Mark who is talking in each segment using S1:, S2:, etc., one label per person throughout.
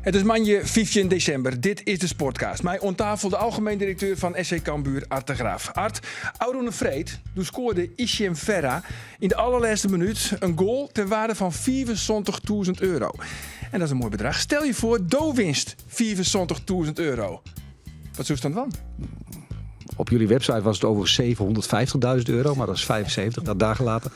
S1: It is moandei 15 desimber. Dit is de Sportcast. Mei oan tafel de algemeen direkteur fan SC Cambuur, Ard de Graaf. Ard, ôfrûne freed doe skoarde Hichem Ferrah yn de allerlêste minút in goal ter waarde fan 75.000 euro. En dat is in moai bedrach. Stel je foar, do winst 75.000 euro. Wat soest dan dwaan?
S2: Op jullie website was het overigens 750.000 euro, maar dat is 75, dat daar gelaten.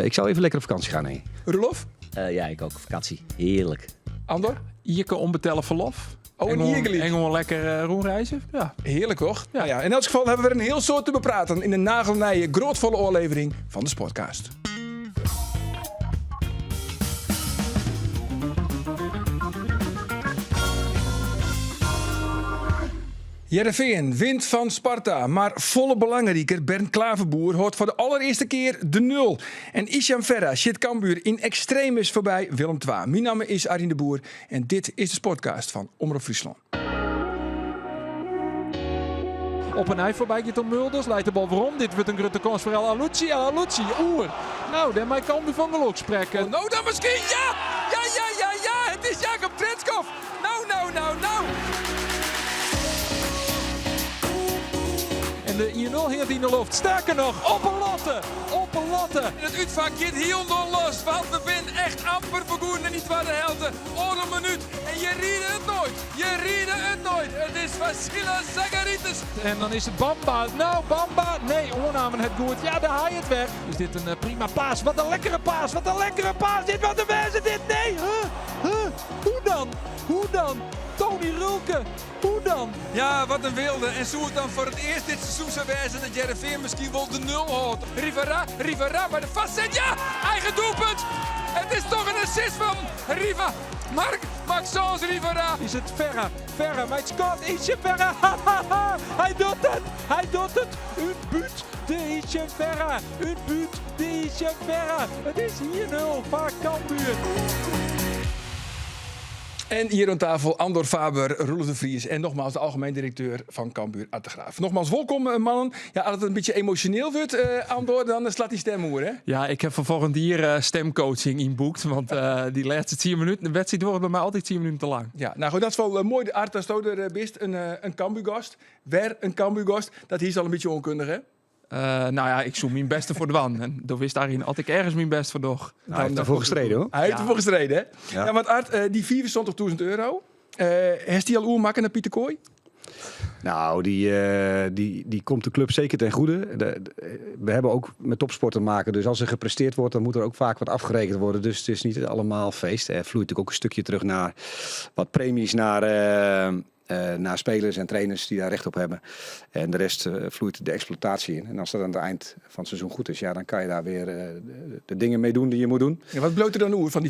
S2: Ik zou even lekker op vakantie gaan, hè.
S1: Roelof?
S3: Ja, ik ook. Vakantie. Heerlijk.
S1: Andor?
S4: Jikke onbetelle verlof.
S1: Oh, en hier
S4: En gewoon lekker rondreizen. Ja.
S1: Heerlijk, toch? Ja. Nou ja, in elk geval hebben we er een heel soort te bepraten in de nagelnije, grootvolle oorlevering van de Sportcast. Hearrenfean wint fan Sparta, mar folle belangriker, Bernd Klaverboer hâldt foar de allerearste kear de nul. En Hichem Ferrah sjit Cambuur in extremis foarby Willem II. Myn namme is Arjen de Boer en dit is de Sportcast fan Omrop Fryslân.
S4: Op 'e nij foarby giet om Mulders, leit de bal werom. Dit wurdt in grutte kâns foar El Allouchi. El Allouchi oer. Nou, dêr mei Cambuur fan gelok sprekke.
S1: Oh, no dan miskien! Ja! Ja, ja, ja, ja! It is Jacob Trenskow! No, no, no, no!
S4: En de 1-0 hinget yn de loft. Sterker noch, op 'e latte! Op 'e latte!
S1: En it útfak giet hielendal los, want we binne echt amper begûn yn dy twadde helte. Oardel minút en je riede it noait! Je riede it noait! It is Vasilis Zagaritis!
S4: En dan is it Bamba. Nou, Bamba. Nee, oannamen het goed. Ja, daar haal je het weg. Is dit in prima pass. Wat in lekkere pass. Wat in lekkere pass. Dit wat in wêze dit. Nee. Huh? Huh? Hoe dan? Hoe dan? Tony Rölke. Hoe dan?
S1: Ja, wat in weelde. En soe it dan foar it earst dit seizoen sa wêze dat Hearrenfean miskien wol de nul hâldt? Rivera, Rivera by de vastzet. Ja, eigen doelpunt! It is toch in assist fan Riva. Mark Maxence Rivera.
S4: Is it Ferrah? Ferrah mei it skot. Hichem Ferrah. Hy docht it! Hy docht it! Ut bút de Hichem Ferrah. Ut bút de Hichem Ferrah. It is 1-0 foar Cambuur.
S1: En hjir oan tafel Andor Faber, Roelof de Vries en nogmaals de algemeen direkteur fan Cambuur, Ard de Graaf. Nogmaals wolkom eh, mannen. Ja, as it in bytsje emosjoneel wurdt, eh, Andor, dan slacht dy stim oer, hè?
S4: Ja, ik ha foar folgjend jier stemcoaching ynboekt. Want dy lêste 10 minuten, de wedstriid duorret by my altyd 10 minuten te lang.
S1: Ja, nou goed, dat is wol moai, Ard, datsto der bist. In Cambuurgast. Wer in Cambuurgast. Dat hiest al in bytsje oankundige, hè?
S4: Nou ja, ik soe myn bêst derfoar dwaan. En do witst Arjen, as ik ergens myn bêst foar doch.
S2: Hy hat derfoar gestreden, hoor.
S1: Hy hat derfoar gestreden, hè? Ja. Ja, want Ard, dy 75.000 euro, hast dy al oermakke nei Pieter Kooi?
S2: Nou, die komt de club zeker ten goede. We hebben ook met topsport te maken. Dus als er gepresteerd wordt, dan moet er ook vaak wat afgerekend worden. Dus het is niet allemaal feest. Er vloeit natuurlijk ook een stukje terug naar wat premies naar spelers en trainers die daar recht op hebben. En de rest vloeit de exploitatie in. En als dat aan het eind van het seizoen goed is, ja, dan kan je daar weer de dingen mee doen die je moet doen.
S1: Ja, wat bliuwt der dan oer fan dy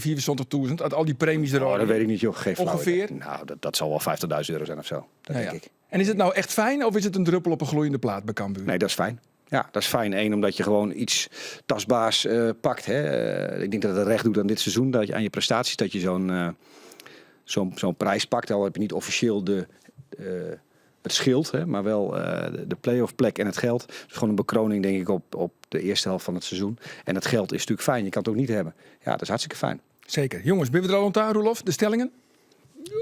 S1: 75.000, as al dy premies der
S2: Oh, dat weet ik niet, joh. Geen flauw
S1: Ongeveer?
S2: idee. Nou, dat zal wel 50.000 euro zijn of zo. Dat denk ik.
S1: En is het nou echt fijn of is het in druppel op in gloeiende plaat by Cambuur?
S2: Nee, dat is fijn. Ja, dat is fijn. Eén, omdat je gewoon iets tastbaars pakt. Hè. Ik denk dat het recht doet aan dit seizoen, dat je aan je prestaties, dat je zo'n prijs pakt. Al heb je niet officieel het schild, hè, maar wel de play-off plek en het geld. Dus gewoon een bekroning, denk ik, op de eerste helft van het seizoen. En dat geld is natuurlijk fijn. Je kan het ook niet hebben. Ja, dat is hartstikke fijn.
S1: Zeker. Jongens, binne we der al oan ta, Roelof? De stellingen?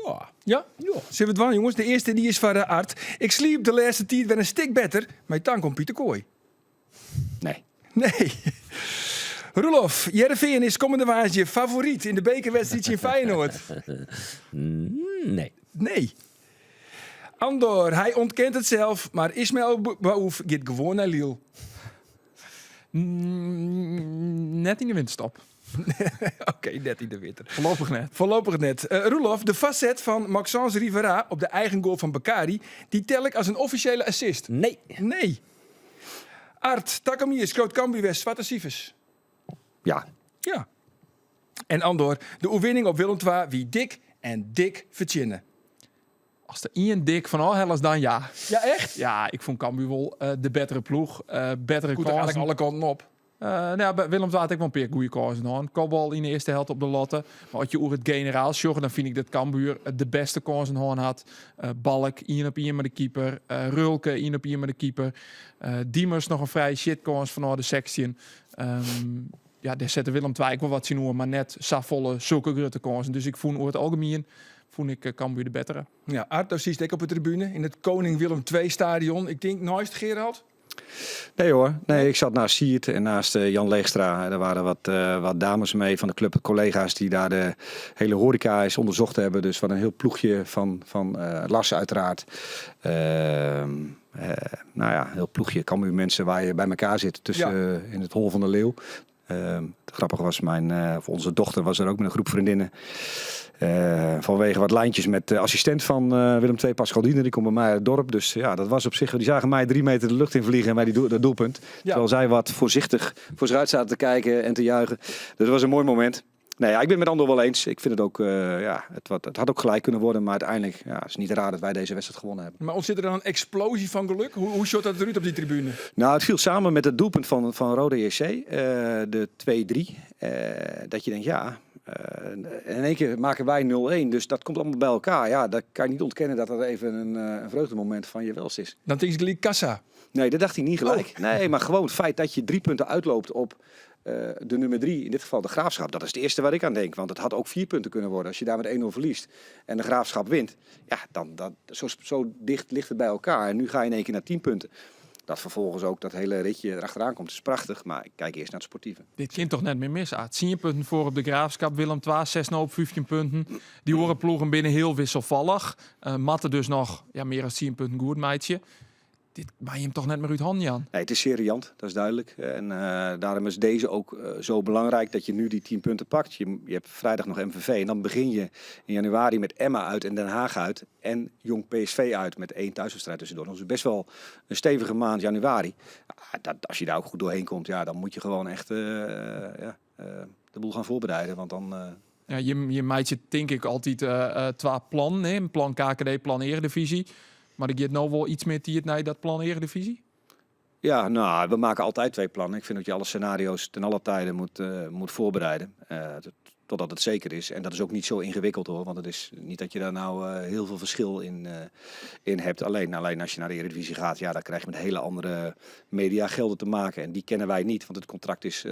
S2: Ja.
S1: Ja?
S2: Ja.
S1: Sille we dwaan, jongens? De earste dy is foar Ard. Ik sliep de lêste tiid wer in stik better, mei tank oan Pieter Kooi.
S2: Nee.
S1: Nee. Roelof, Hearrenfean is kommende woansdei favoryt yn de bekerwedstriid tsjin Feyenoord.
S3: Nee.
S1: Nee. Andor, hy ûntkent it sels, mar Ismael Baouf giet gewoan nei Lille.
S4: Net yn de winterstop.
S1: Oké, net yn de winter.
S4: Foarlopich net.
S1: Foarlopich net. Roelof, de foarset fan Maxence Rivera op de eigen goal fan Bakari, dy tel ik as in offisjele assist.
S3: Nee.
S1: Nee. Ard, takom jier skriuwt Cambuur wer swarte sifers.
S2: Ja.
S1: Ja. En Andor, de oerwinning op Willem II wie dik en dik fertsjinne.
S4: As der ien dik fan ôfhellest, dan ja.
S1: Ja, echt?
S4: Ja, ik fûn Cambuur wol de bettere ploech. Bettere
S1: Koe der
S4: kânsen.
S1: eigentlik alle kanten op.
S4: Nou ja, by Willem II hat ek wol in pear goede kânsen hân. Kopbal yn de earste helte op de latte. Mar as je oer it generaal sjogge, dan fyn ik dat Cambuur de bêste kânsen hân hat. Balk ien op ien mei de keeper. Rölke ien op ien mei de keeper. Diemers noch in frije sjitkâns fanôf de 16. Ja, dêr sette Willem II ek wol wat tsjinoer, mar net safolle sulke grutte kânsen. Dus ik fûn oer it algemien Fûn ik Cambuur de bettere.
S1: Ja, Art, do sietst ek op de tribune yn it Koning Willem II stadion. Ik tink neist Gerald?
S2: Nee hoor, nee, ik zat naast Siert en naast Jan Leegstra. Er waren wat dames mee van de club, collega's die daar de hele horeca eens onderzocht hebben. Dus wat een heel ploegje van Lars uiteraard. Nou ja, een heel ploegje Cambuur mensen waar je bij elkaar zit tussen in het Hol van de Leeuw. Het grappige was, of onze dochter was er ook met een groep vriendinnen. Vanwege wat lijntjes met de assistent van Willem II, Pascal Diener, die komt bij mij uit het dorp. Dus ja, dat was op zich, die zagen mij 3 meter de lucht in vliegen en bij dat doelpunt. Terwijl zij wat voorzichtig voor zich uit zaten te kijken en te juichen. Dus dat was een mooi moment. Nee, ja, ik ben het met Andor wel eens. Ik vind het ook, ja, het, wat, het had ook gelijk kunnen worden, maar uiteindelijk, ja, het is niet raar dat wij deze wedstrijd gewonnen hebben.
S1: Maar ontzit er dan een explosie van geluk? Hoe shot dat eruit op die tribune?
S2: Nou, het viel samen met het doelpunt van Roda JC, de 2-3. Dat je denkt, ja, in één keer maken wij 0-1, dus dat komt allemaal bij elkaar. Ja, dat kan je niet ontkennen dat dat even een vreugdemoment van je welst is.
S1: Dan denk ik kassa.
S2: Nee, dat dacht hij niet gelijk.
S1: Oh.
S2: Nee, maar gewoon het feit dat je 3 punten uitloopt op de nummer 3, in dit geval de Graafschap. Dat is het eerste waar ik aan denk. Want het had ook 4 punten kunnen worden. Als je daar met 1-0 verliest en de Graafschap wint. Ja, dan, dat, zo, zo dicht ligt het bij elkaar. En nu ga je in één keer naar 10 punten. Dat vervolgens ook dat hele ritje erachteraan komt, is prachtig. Maar ik kijk eerst naar het sportieve.
S4: Dit kind toch net meer mis, Aad. 10 punten voor op de Graafschap. Willem II, 6-0 op 15 punten. Die horen ploegen binnen heel wisselvallig. Matte dus nog, ja, meer dan 10 punten goed, meidje. Dit maak je hem toch net meer uit handen, Jan?
S2: Nee, het is zeer riant, dat is duidelijk. En daarom is deze ook zo belangrijk dat je nu die 10 punten pakt. Je hebt vrijdag nog MVV en dan begin je in januari met Emma uit en Den Haag uit. En Jong PSV uit met 1 thuiswedstrijd tussendoor. Dat is best wel een stevige maand januari. Als je daar ook goed doorheen komt, ja, dan moet je gewoon echt de boel gaan voorbereiden. Want dan
S4: Ja, je meidje denk ik altijd 2 plannen, hè? Een plan KKD, plan Eredivisie. Maar ik get nou wel iets meer tiert naar dat plan Eredivisie?
S2: Ja, we maken altijd 2 plannen. Ik vind dat je alle scenario's ten alle tijde moet voorbereiden. Totdat het zeker is. En dat is ook niet zo ingewikkeld hoor. Want het is niet dat je daar nou heel veel verschil in hebt. Alleen als je naar de Eredivisie gaat, ja, dan krijg je met hele andere mediagelden te maken. En die kennen wij niet, want het contract is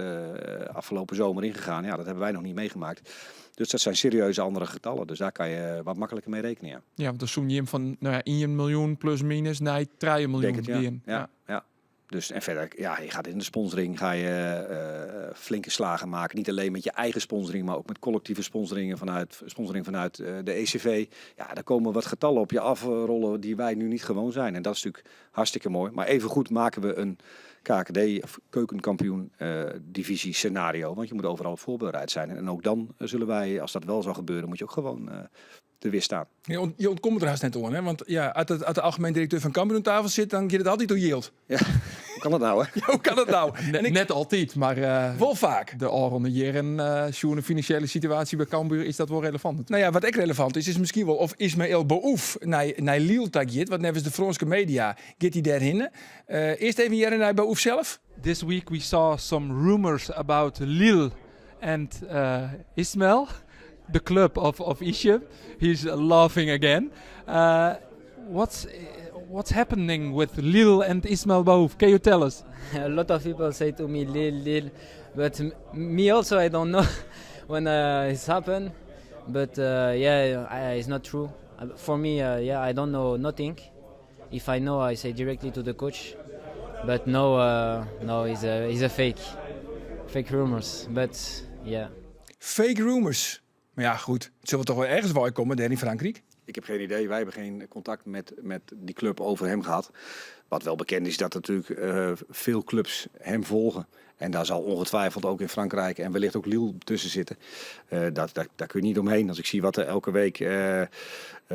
S2: afgelopen zomer ingegaan. Ja, dat hebben wij nog niet meegemaakt. Dus dat zijn serieuze andere getallen. Dus daar kan je wat makkelijker mee rekenen. Ja,
S4: ja, want dan zoom je hem van, nou ja, 1 miljoen plus minus naar 3 miljoen.
S2: Denk het, ja.
S4: Die in.
S2: Ja, ja. Dus, en verder, ja, je gaat in de sponsoring, ga je flinke slagen maken. Niet alleen met je eigen sponsoring, maar ook met collectieve sponsoringen sponsoring vanuit de ECV. Ja, daar komen wat getallen op je afrollen die wij nu niet gewoon zijn. En dat is natuurlijk hartstikke mooi. Maar evengoed maken we een KKD of keukenkampioen divisie scenario. Want je moet overal op voorbereid zijn. En ook dan zullen wij, als dat wel zou gebeuren, moet je ook gewoon te weerstaan.
S1: Je ontkomt er haast net aan, hè? Want ja, als de algemeen directeur van Cambuur aan tafel zit, dan gaat het altijd door yield.
S2: Ja, hoe kan dat nou, hè?
S1: Ja, hoe kan dat nou? En ik
S4: Net altijd, maar
S1: wel vaak.
S4: De Aron Jeren zo'n financiële situatie bij Cambuur, is dat wel relevant natuurlijk.
S1: Nou ja, wat ook relevant is, is misschien wel of Ismaël Baouf naar Lille gaat, want nevens de Franse media gaat hij daarheen. Eerst even Jeren naar Baouf zelf.
S5: This week we saw some rumors about Lille and Ismaël. The club of Hichem. He's laughing again. What's happening with Lille and Ismaël Baouf? Can you tell us?
S6: A lot of people say to me Lille, Lille, but me also I don't know when it's happened. But yeah, it's not true. For me, yeah, I don't know nothing. If I know, I say directly to the coach. But no, no, it's a fake, fake rumors. But yeah,
S1: Fake rumors. Maar ja, goed. Het zal toch wel ergens wel komen, daar in Frankrijk?
S2: Ik heb geen idee. Wij hebben geen contact met die club over hem gehad. Wat wel bekend is, dat natuurlijk veel clubs hem volgen. En daar zal ongetwijfeld ook in Frankrijk en wellicht ook Lille tussen zitten. Daar kun je niet omheen. Als ik zie wat er elke week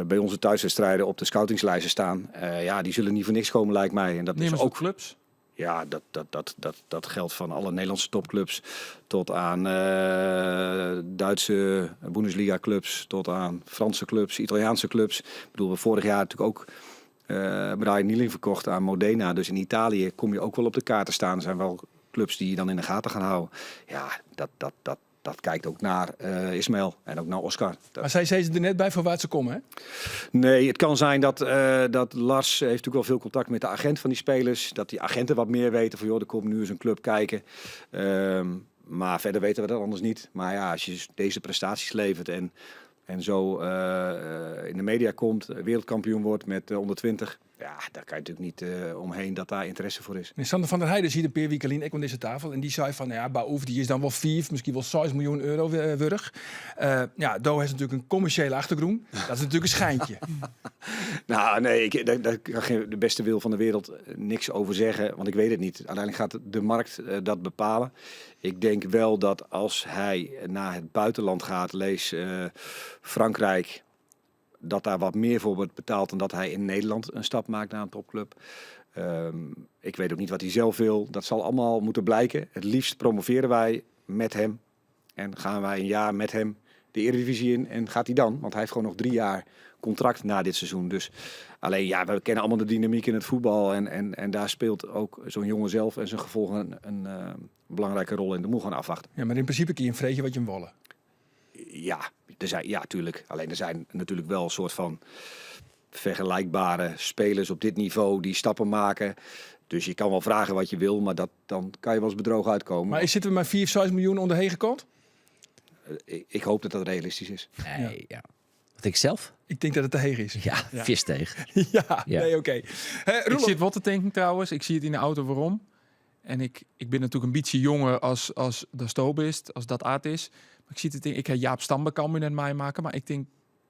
S2: bij onze thuiswedstrijden op de scoutingslijsten staan. Ja, die zullen niet voor niks komen, lijkt mij. En dat
S4: Neem
S2: is
S4: eens
S2: ook
S4: de clubs.
S2: Ja, dat geldt van alle Nederlandse topclubs tot aan Duitse Bundesliga clubs, tot aan Franse clubs, Italiaanse clubs. Ik bedoel, we vorig jaar natuurlijk ook Brian Nieling verkocht aan Modena. Dus in Italië kom je ook wel op de kaart te staan. Er zijn wel clubs die je dan in de gaten gaan houden. Ja, dat kijkt ook naar Ismaël en ook naar Oscar. Dat
S1: Maar zij zei ze er net bij voor waar ze komen, hè?
S2: Nee, het kan zijn dat Lars heeft natuurlijk wel veel contact met de agent van die spelers. Dat die agenten wat meer weten van, joh, er komt nu eens een club kijken. Maar verder weten we dat anders niet. Maar ja, als je deze prestaties levert en En zo in de media komt, wereldkampioen wordt met onder 20. Ja, daar kan je natuurlijk niet omheen dat daar interesse voor is.
S1: En Sander van der Heijden siet in pear wiken lyn ek oan dizze tafel. En dy sei fan, ja, Baouf dy is dan wol 5, miskien wol 6 miljoen euro wurdich. Ja, do hast natuerlik in kommersjele achtergrûn. Dat is natuerlik in schijntje.
S2: Nou, nee, daar kan geen, de beste wil van de wereld niks over zeggen, want ik weet het niet. Uiteindelijk gaat de markt dat bepalen. Ik denk wel dat als hij naar het buitenland gaat, lees Frankrijk, dat daar wat meer voor wordt betaald dan dat hij in Nederland een stap maakt naar een topclub. Ik weet ook niet wat hij zelf wil. Dat zal allemaal moeten blijken. Het liefst promoveren wij met hem en gaan wij een jaar met hem de Eredivisie in en gaat hij dan? Want hij heeft gewoon nog 3 jaar contract na dit seizoen. Dus alleen, ja, we kennen allemaal de dynamiek in het voetbal en daar speelt ook zo'n jongen zelf en zijn gevolgen een belangrijke rol in. Dat moet gewoon afwachten.
S1: Ja, maar in principe kun je een vreetje wat je hem willen.
S2: Ja, er zijn, ja, tuurlijk. Alleen er zijn natuurlijk wel een soort van vergelijkbare spelers op dit niveau die stappen maken. Dus je kan wel vragen wat je wil, maar dan kan je wel eens bedrogen uitkomen.
S1: Maar zitten we maar 4, 6 miljoen onder hege kant?
S2: Ik hoop dat dat realistisch is.
S3: Nee, ja. Wat ik zelf?
S1: Ik denk dat het te heeg is.
S3: Ja, vis tegen.
S1: Ja,
S3: Ja.
S1: nee, oké.
S4: Ik
S1: Roelof.
S4: zit wat te denken trouwens. Ik zie het in de auto waarom. En ik ben natuurlijk een beetje jonger als dat Stoop is, als dat Art is. Maar ik zie het denken, ik heb Jaap Stam bij Cambuur net mij maken. Maar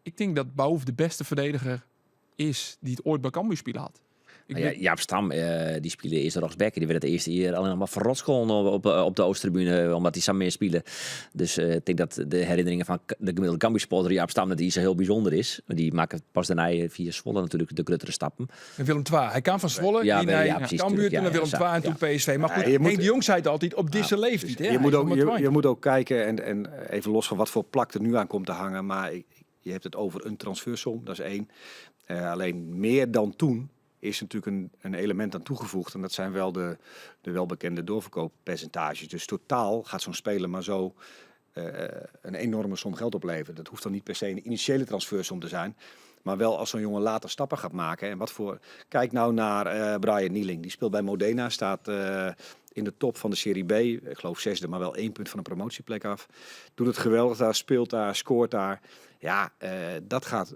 S4: ik denk dat Baouf de beste verdediger is die het ooit bij Cambuur spelen had. Ik ben
S3: Jaap Stam, die speelde eerst rechtsback. Die werd het eerste jaar alleen maar verrotskoon op de Oosttribune, omdat hij samen meer spelen. Dus ik denk dat de herinneringen van de gemiddelde Cambuur-supporter Jaap Stam, dat die zo heel bijzonder is. Want die maken pas daarna via Zwolle natuurlijk de grotere stappen.
S1: En Willem II. Hij kwam van Zwolle,
S3: Ja,
S1: die
S3: nee,
S1: naar
S3: ja, precies,
S1: Cambuur,
S3: tuurlijk,
S1: toen
S3: ja,
S1: naar Willem
S3: ja,
S1: II en toen
S3: ja.
S1: PSV. Maar goed,
S2: Ja, je moet
S1: Henk de Jong zei het altijd, op deze leeftijd. Hè?
S2: Je
S1: Hij is nog maar 20.
S2: moet ook kijken en even los van wat voor plak er nu aan komt te hangen. Maar je hebt het over een transfersom, dat is 1. Alleen meer dan toen is natuurlijk een element aan toegevoegd. En dat zijn wel de welbekende doorverkooppercentages. Dus totaal gaat zo'n speler maar zo een enorme som geld opleveren. Dat hoeft dan niet per se een initiële transfersom te zijn. Maar wel als zo'n jongen later stappen gaat maken. En wat voor... Kijk nou naar Brian Nieling. Die speelt bij Modena, staat in de top van de Serie B. Ik geloof 6e, maar wel 1 punt van een promotieplek af. Doet het geweldig daar, speelt daar, scoort daar. Ja, dat gaat...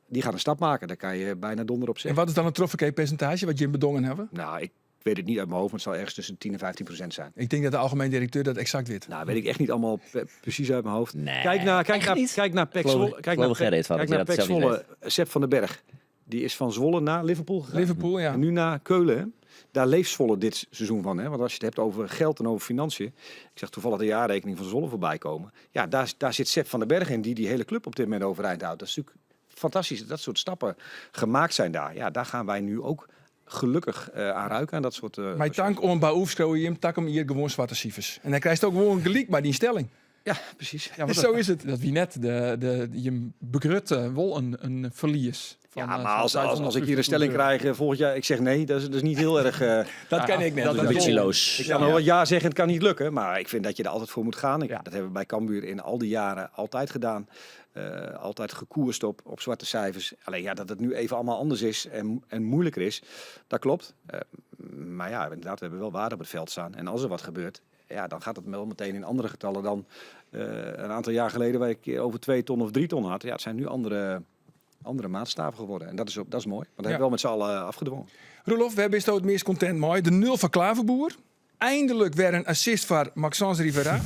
S2: Die gaat een stap maken, daar kan je bijna donder op zeggen.
S1: En wat is dan het troffekepercentage wat je in bedongen hebben?
S2: Nou, ik weet het niet uit mijn hoofd, maar het zal ergens tussen 10 en 15% zijn.
S1: Ik denk dat de algemeen directeur dat exact weet.
S2: Nou, weet ik echt niet allemaal precies uit mijn hoofd.
S3: Nee,
S2: Kijk
S3: echt niet?
S2: naar PEC
S3: Geloof
S2: Zwolle,
S3: ik-
S2: kijk
S3: geloof
S2: naar
S3: ik geen reet van,
S2: kijk
S3: dat
S2: naar
S3: je dat
S2: PEC
S3: zelf niet
S2: Zwolle, Sepp van den Berg. Die is van Zwolle naar Liverpool gegaan.
S1: Liverpool, ja.
S2: En nu naar Keulen. Hè? Daar leeft Zwolle dit seizoen van. Hè? Want als je het hebt over geld en over financiën. Ik zag toevallig de jaarrekening van Zwolle voorbij komen. Ja, daar zit Sepp van den Berg in, die hele club op dit moment overeind houdt. Dat is natuurlijk fantastisch dat dat soort stappen gemaakt zijn daar. Ja, daar gaan wij nu ook gelukkig aan ruiken. Aan dat soort
S1: Mijn tank om een Baouf schreeuw je hem, tak hem hier gewoon zwarte cijfers. En hij krijgt ook gewoon gelijk bij die stelling.
S2: Ja, precies.
S4: Ja, want
S1: Zo
S4: dat
S1: is het.
S4: Dat wie net je begrut wel een verlies. Van,
S2: Ja, maar
S4: van
S2: als ik hier een stelling
S4: 550
S2: krijg volgend jaar, ik zeg nee, dat is niet heel erg,
S1: Dat ken ik net.
S4: dat is
S3: Ambitieloos.
S2: Ik kan wel wat ja zeggen, het kan niet lukken. Maar ik vind dat je er altijd voor moet gaan. Dat hebben we bij Cambuur in al die jaren altijd gedaan. Altijd gekoerst op zwarte cijfers. Alleen ja, dat het nu even allemaal anders is en moeilijker is, dat klopt. Maar ja, inderdaad, we hebben wel waarde op het veld staan. En als er wat gebeurt, ja, dan gaat het wel meteen in andere getallen dan een aantal jaar geleden waar ik over 2 ton of 3 ton had. Ja, het zijn nu andere maatstaven geworden. En dat is mooi, want dat hebben we wel met z'n allen afgedwongen.
S1: Roelof, we hebben het meest content mooi. De 0 van Klaverboer. Eindelijk weer een assist van Maxence Rivera.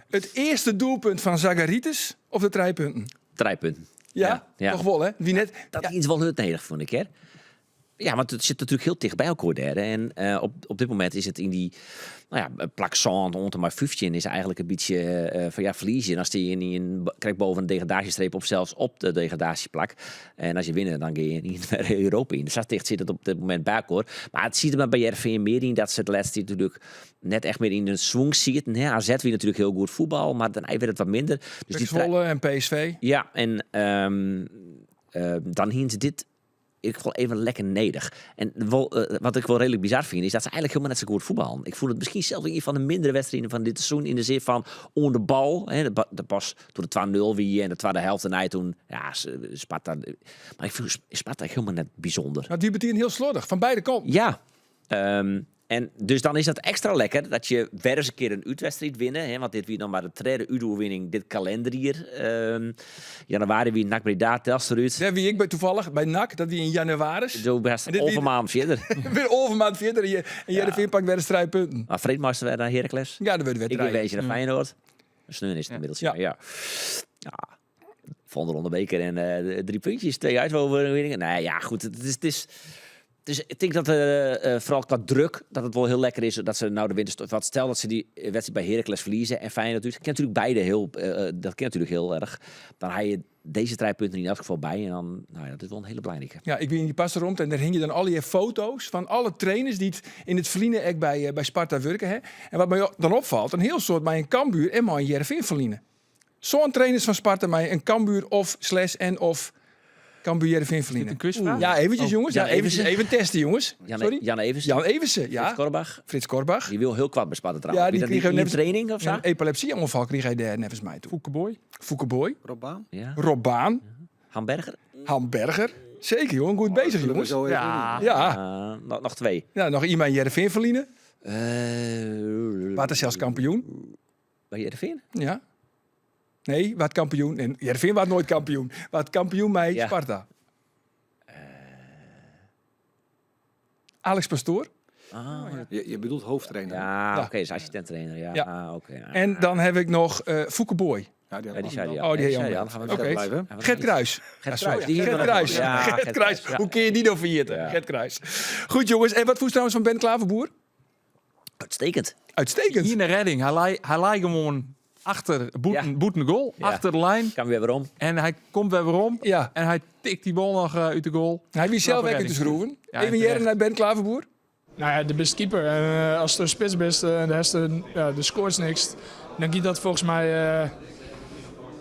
S1: Het eerste doelpunt van Zagaritis of de 3 punten?
S3: 3 punten.
S1: Ja,
S3: Ja, ja.
S1: toch wel hè? Wie net,
S3: Dat
S1: ja.
S3: is iets wel hut nederig, vond ik hè. Ja, want het zit natuurlijk heel dicht bij elkaar daar. En op dit moment is het in die, nou ja, plak zand onder maar 15 is eigenlijk een beetje van ja, verlies je. En als die in, in, krijgt boven een degradatiestreep of zelfs op de degradatieplak. En als je wint, dan ga je niet meer Europa in. Dus dat dicht zit het op dit moment bij elkaar. Maar het ziet er maar bij RVM meer in dat ze het laatste tijd natuurlijk net echt meer in een swing zitten. Hè, AZ wie natuurlijk heel goed voetbal, maar dan werd het wat minder. Dus die
S1: Zwolle en PSV.
S3: Ja, en dan hien ze dit ik vond even lekker nederig. En wel, wat ik wel redelijk bizar vind, is dat ze eigenlijk helemaal net zo goed voetballen. Ik voel het misschien zelf in een van de mindere wedstrijden van dit seizoen. In de zin van onder de bal. Hè, de pas toen de 2-0 wie en de tweede helft en hij toen, ja, Sparta. Maar ik vind Sparta helemaal net bijzonder.
S1: Nou, die betekent heel slordig, van beide kanten.
S3: Ja. En dus dan is dat ekstra lekker dat je wer ris in kear in útwedstriid winne. Hè, want dit wie noch mar de tredde útoerwinning dit kalenderjier. Januari wie NAC Breda, Telstar út.
S1: Dêr wie ik by tafallich, by NAC, dat wie yn jannewaris.
S3: Do bist 11 maand fierder.
S1: Wer 11 maand fierder en Hearrenfean pakt wer ris trije punten.
S3: Mar freed meist wer nei Heracles.
S1: Ja, dan wurde wer
S3: Ik
S1: trije.
S3: gean woansdei nei Feyenoord. Sneon is it ynmiddels. Ja. Ja. Ja. Volgende ronde beker en drie puntjes, twee uitoverwinningen. Nee, ja, goed. Het is, dus ik denk dat vooral qua druk dat het wel heel lekker is dat ze nou de winterstop. Wat stel dat ze die wedstrijd bij Heracles verliezen en Feyenoord uit. Kan natuurlijk beide heel, dat kan natuurlijk heel erg. Dan haal je deze drie punten in elk geval bij en dan, nou ja, dat is wel een hele belangrijke.
S1: Ja, ik ben in die pas rond en daar hing je dan al die foto's van alle trainers die het in het verliezen ook bij Sparta werken. Hè. En wat mij dan opvalt, een heel soort bij een Cambuur en maar een Hearrenfean verliezen. Zo'n trainers van Sparta mij een Cambuur of slash en of Cambuur Hearrenfean verliezen.
S4: Een quizvraag?
S1: Ja, eventjes jongens.
S3: Jan
S1: Ja, eventjes,
S3: Eversen.
S1: even testen jongens.
S3: Jan,
S1: Sorry?
S3: Jan Eversen.
S1: Jan Eversen, ja.
S3: Frits Korbach.
S1: Frits Korbach.
S3: Die wil heel kwad bij Sparta trouwens.
S1: Ja, die
S3: Wie dat
S1: kreeg
S3: in
S1: een
S3: de training of zo?
S1: Een epilepsieongeval kreeg hij daar nevens mij toe.
S4: Foeke Booy.
S1: Foeke Booy,
S2: Rob Baan?
S3: Ja.
S1: Rob Baan,
S3: Hamberger.
S1: Han Berger. Zeker jongen, goed bezig
S2: Zullen we
S1: jongens.
S2: zo even
S4: Ja.
S1: Ja,
S3: Nog twee.
S1: ja, nog iemand Hearrenfean verliezen. Waard is zelfs kampioen.
S3: Bij Hearrenfean?
S1: Ja. Nee, waard kampioen. En Hearrenfean waard nooit kampioen. Waard kampioen bij Sparta. Alex Pastoor.
S3: Ah,
S2: Je bedoelt hoofdtrainer.
S3: ja,
S1: Ja.
S3: oké, is assistent-trainer. Ja,
S1: Ja.
S3: Ah, oké.
S1: En dan heb ik nog Foeke Booy.
S2: Ja, die
S3: Ja, die
S2: had
S3: zei die al.
S1: Oh, die
S3: Nee,
S1: had
S3: zei
S1: al.
S3: al. Dan gaan we
S1: Oké.
S3: verder.
S2: blijven.
S3: Gaan we
S1: Gert
S3: niet.
S1: Kruis.
S3: Gert
S1: Ja, sorry.
S3: Kruis. Die
S1: Gert
S3: hier nog.
S1: Kruis.
S3: Ja,
S1: Gert
S3: Gert
S1: Kruis.
S3: Kruis, ja.
S1: Hoe kun je die nou vergeten?
S3: Ja.
S1: Gert Kruis. Goed jongens. En wat voest trouwens van Ben Klaverboer?
S3: Uitstekend.
S1: Uitstekend.
S4: Hier een redding. Hij lei gewoon achter boeten, boeten goal.
S3: Ja.
S4: Achter de lijn.
S3: Kan weer weer om.
S4: En hij komt weer weer om.
S1: Ja.
S4: En hij tikt die bal nog uit de goal.
S1: Hij wist zelf
S4: Knappe
S1: weg te
S4: redding.
S1: schroeven.
S4: Ja,
S1: Even
S4: en
S1: jaren
S4: terecht.
S1: naar Ben Klaverboer.
S7: Nou ja, de beste keeper. En als de spits bent en de rest, ja, de scoort niks, dan giet dat volgens mij,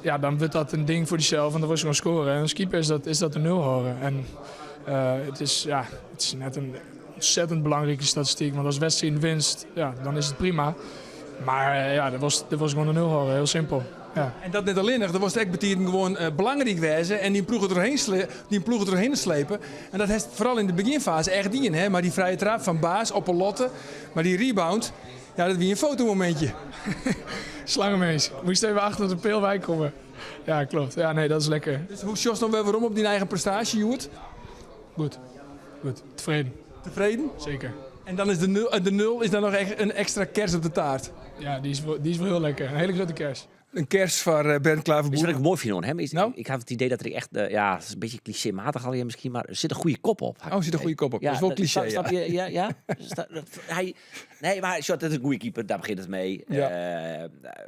S7: ja, dan wordt dat een ding voor zichzelf en dan wordt ze gewoon scoren. En als keeper is dat een nul horen. En ja, het is net een ontzettend belangrijke statistiek, want als wedstrijd winst, ja, dan is het prima. Maar ja, dat was gewoon een nul horen, heel simpel. Ja.
S1: En dat net alleen nog, dat was echt betekent gewoon belangrijk wezen en die ploegen erheen die ploegen erheen slepen. En dat heeft vooral in de beginfase echt dien, hè? Maar die vrije trap van Baas op een lotte, maar die rebound, ja, dat wie een fotomomentje.
S7: Slangenmees, moest even achter de peel bij komen. Ja, klopt. Ja, nee, dat is lekker.
S1: Dus hoe Jos nog wel waarom op die eigen prestatie, Joert?
S7: Goed. Goed. Tevreden.
S1: Tevreden?
S7: Zeker.
S1: En dan is de nul is dan nog echt een extra kers op de taart.
S7: Ja, die is wel heel lekker. Een hele grote kers.
S1: Een kers voor Bernd Klaverboer.
S3: Is wat ik mooi vind aan hem? Is,
S1: Nou?
S3: Ik heb het idee dat er echt, ja, het is een beetje clichématig al hier misschien, maar er zit een goede kop op.
S1: Oh, er zit een goede kop op. Dat is wel cliché,
S3: Snap
S1: ja.
S3: je? Ja, ja. Hij, nee, maar short, dat is een goede keeper, daar begint het mee.
S1: Ja.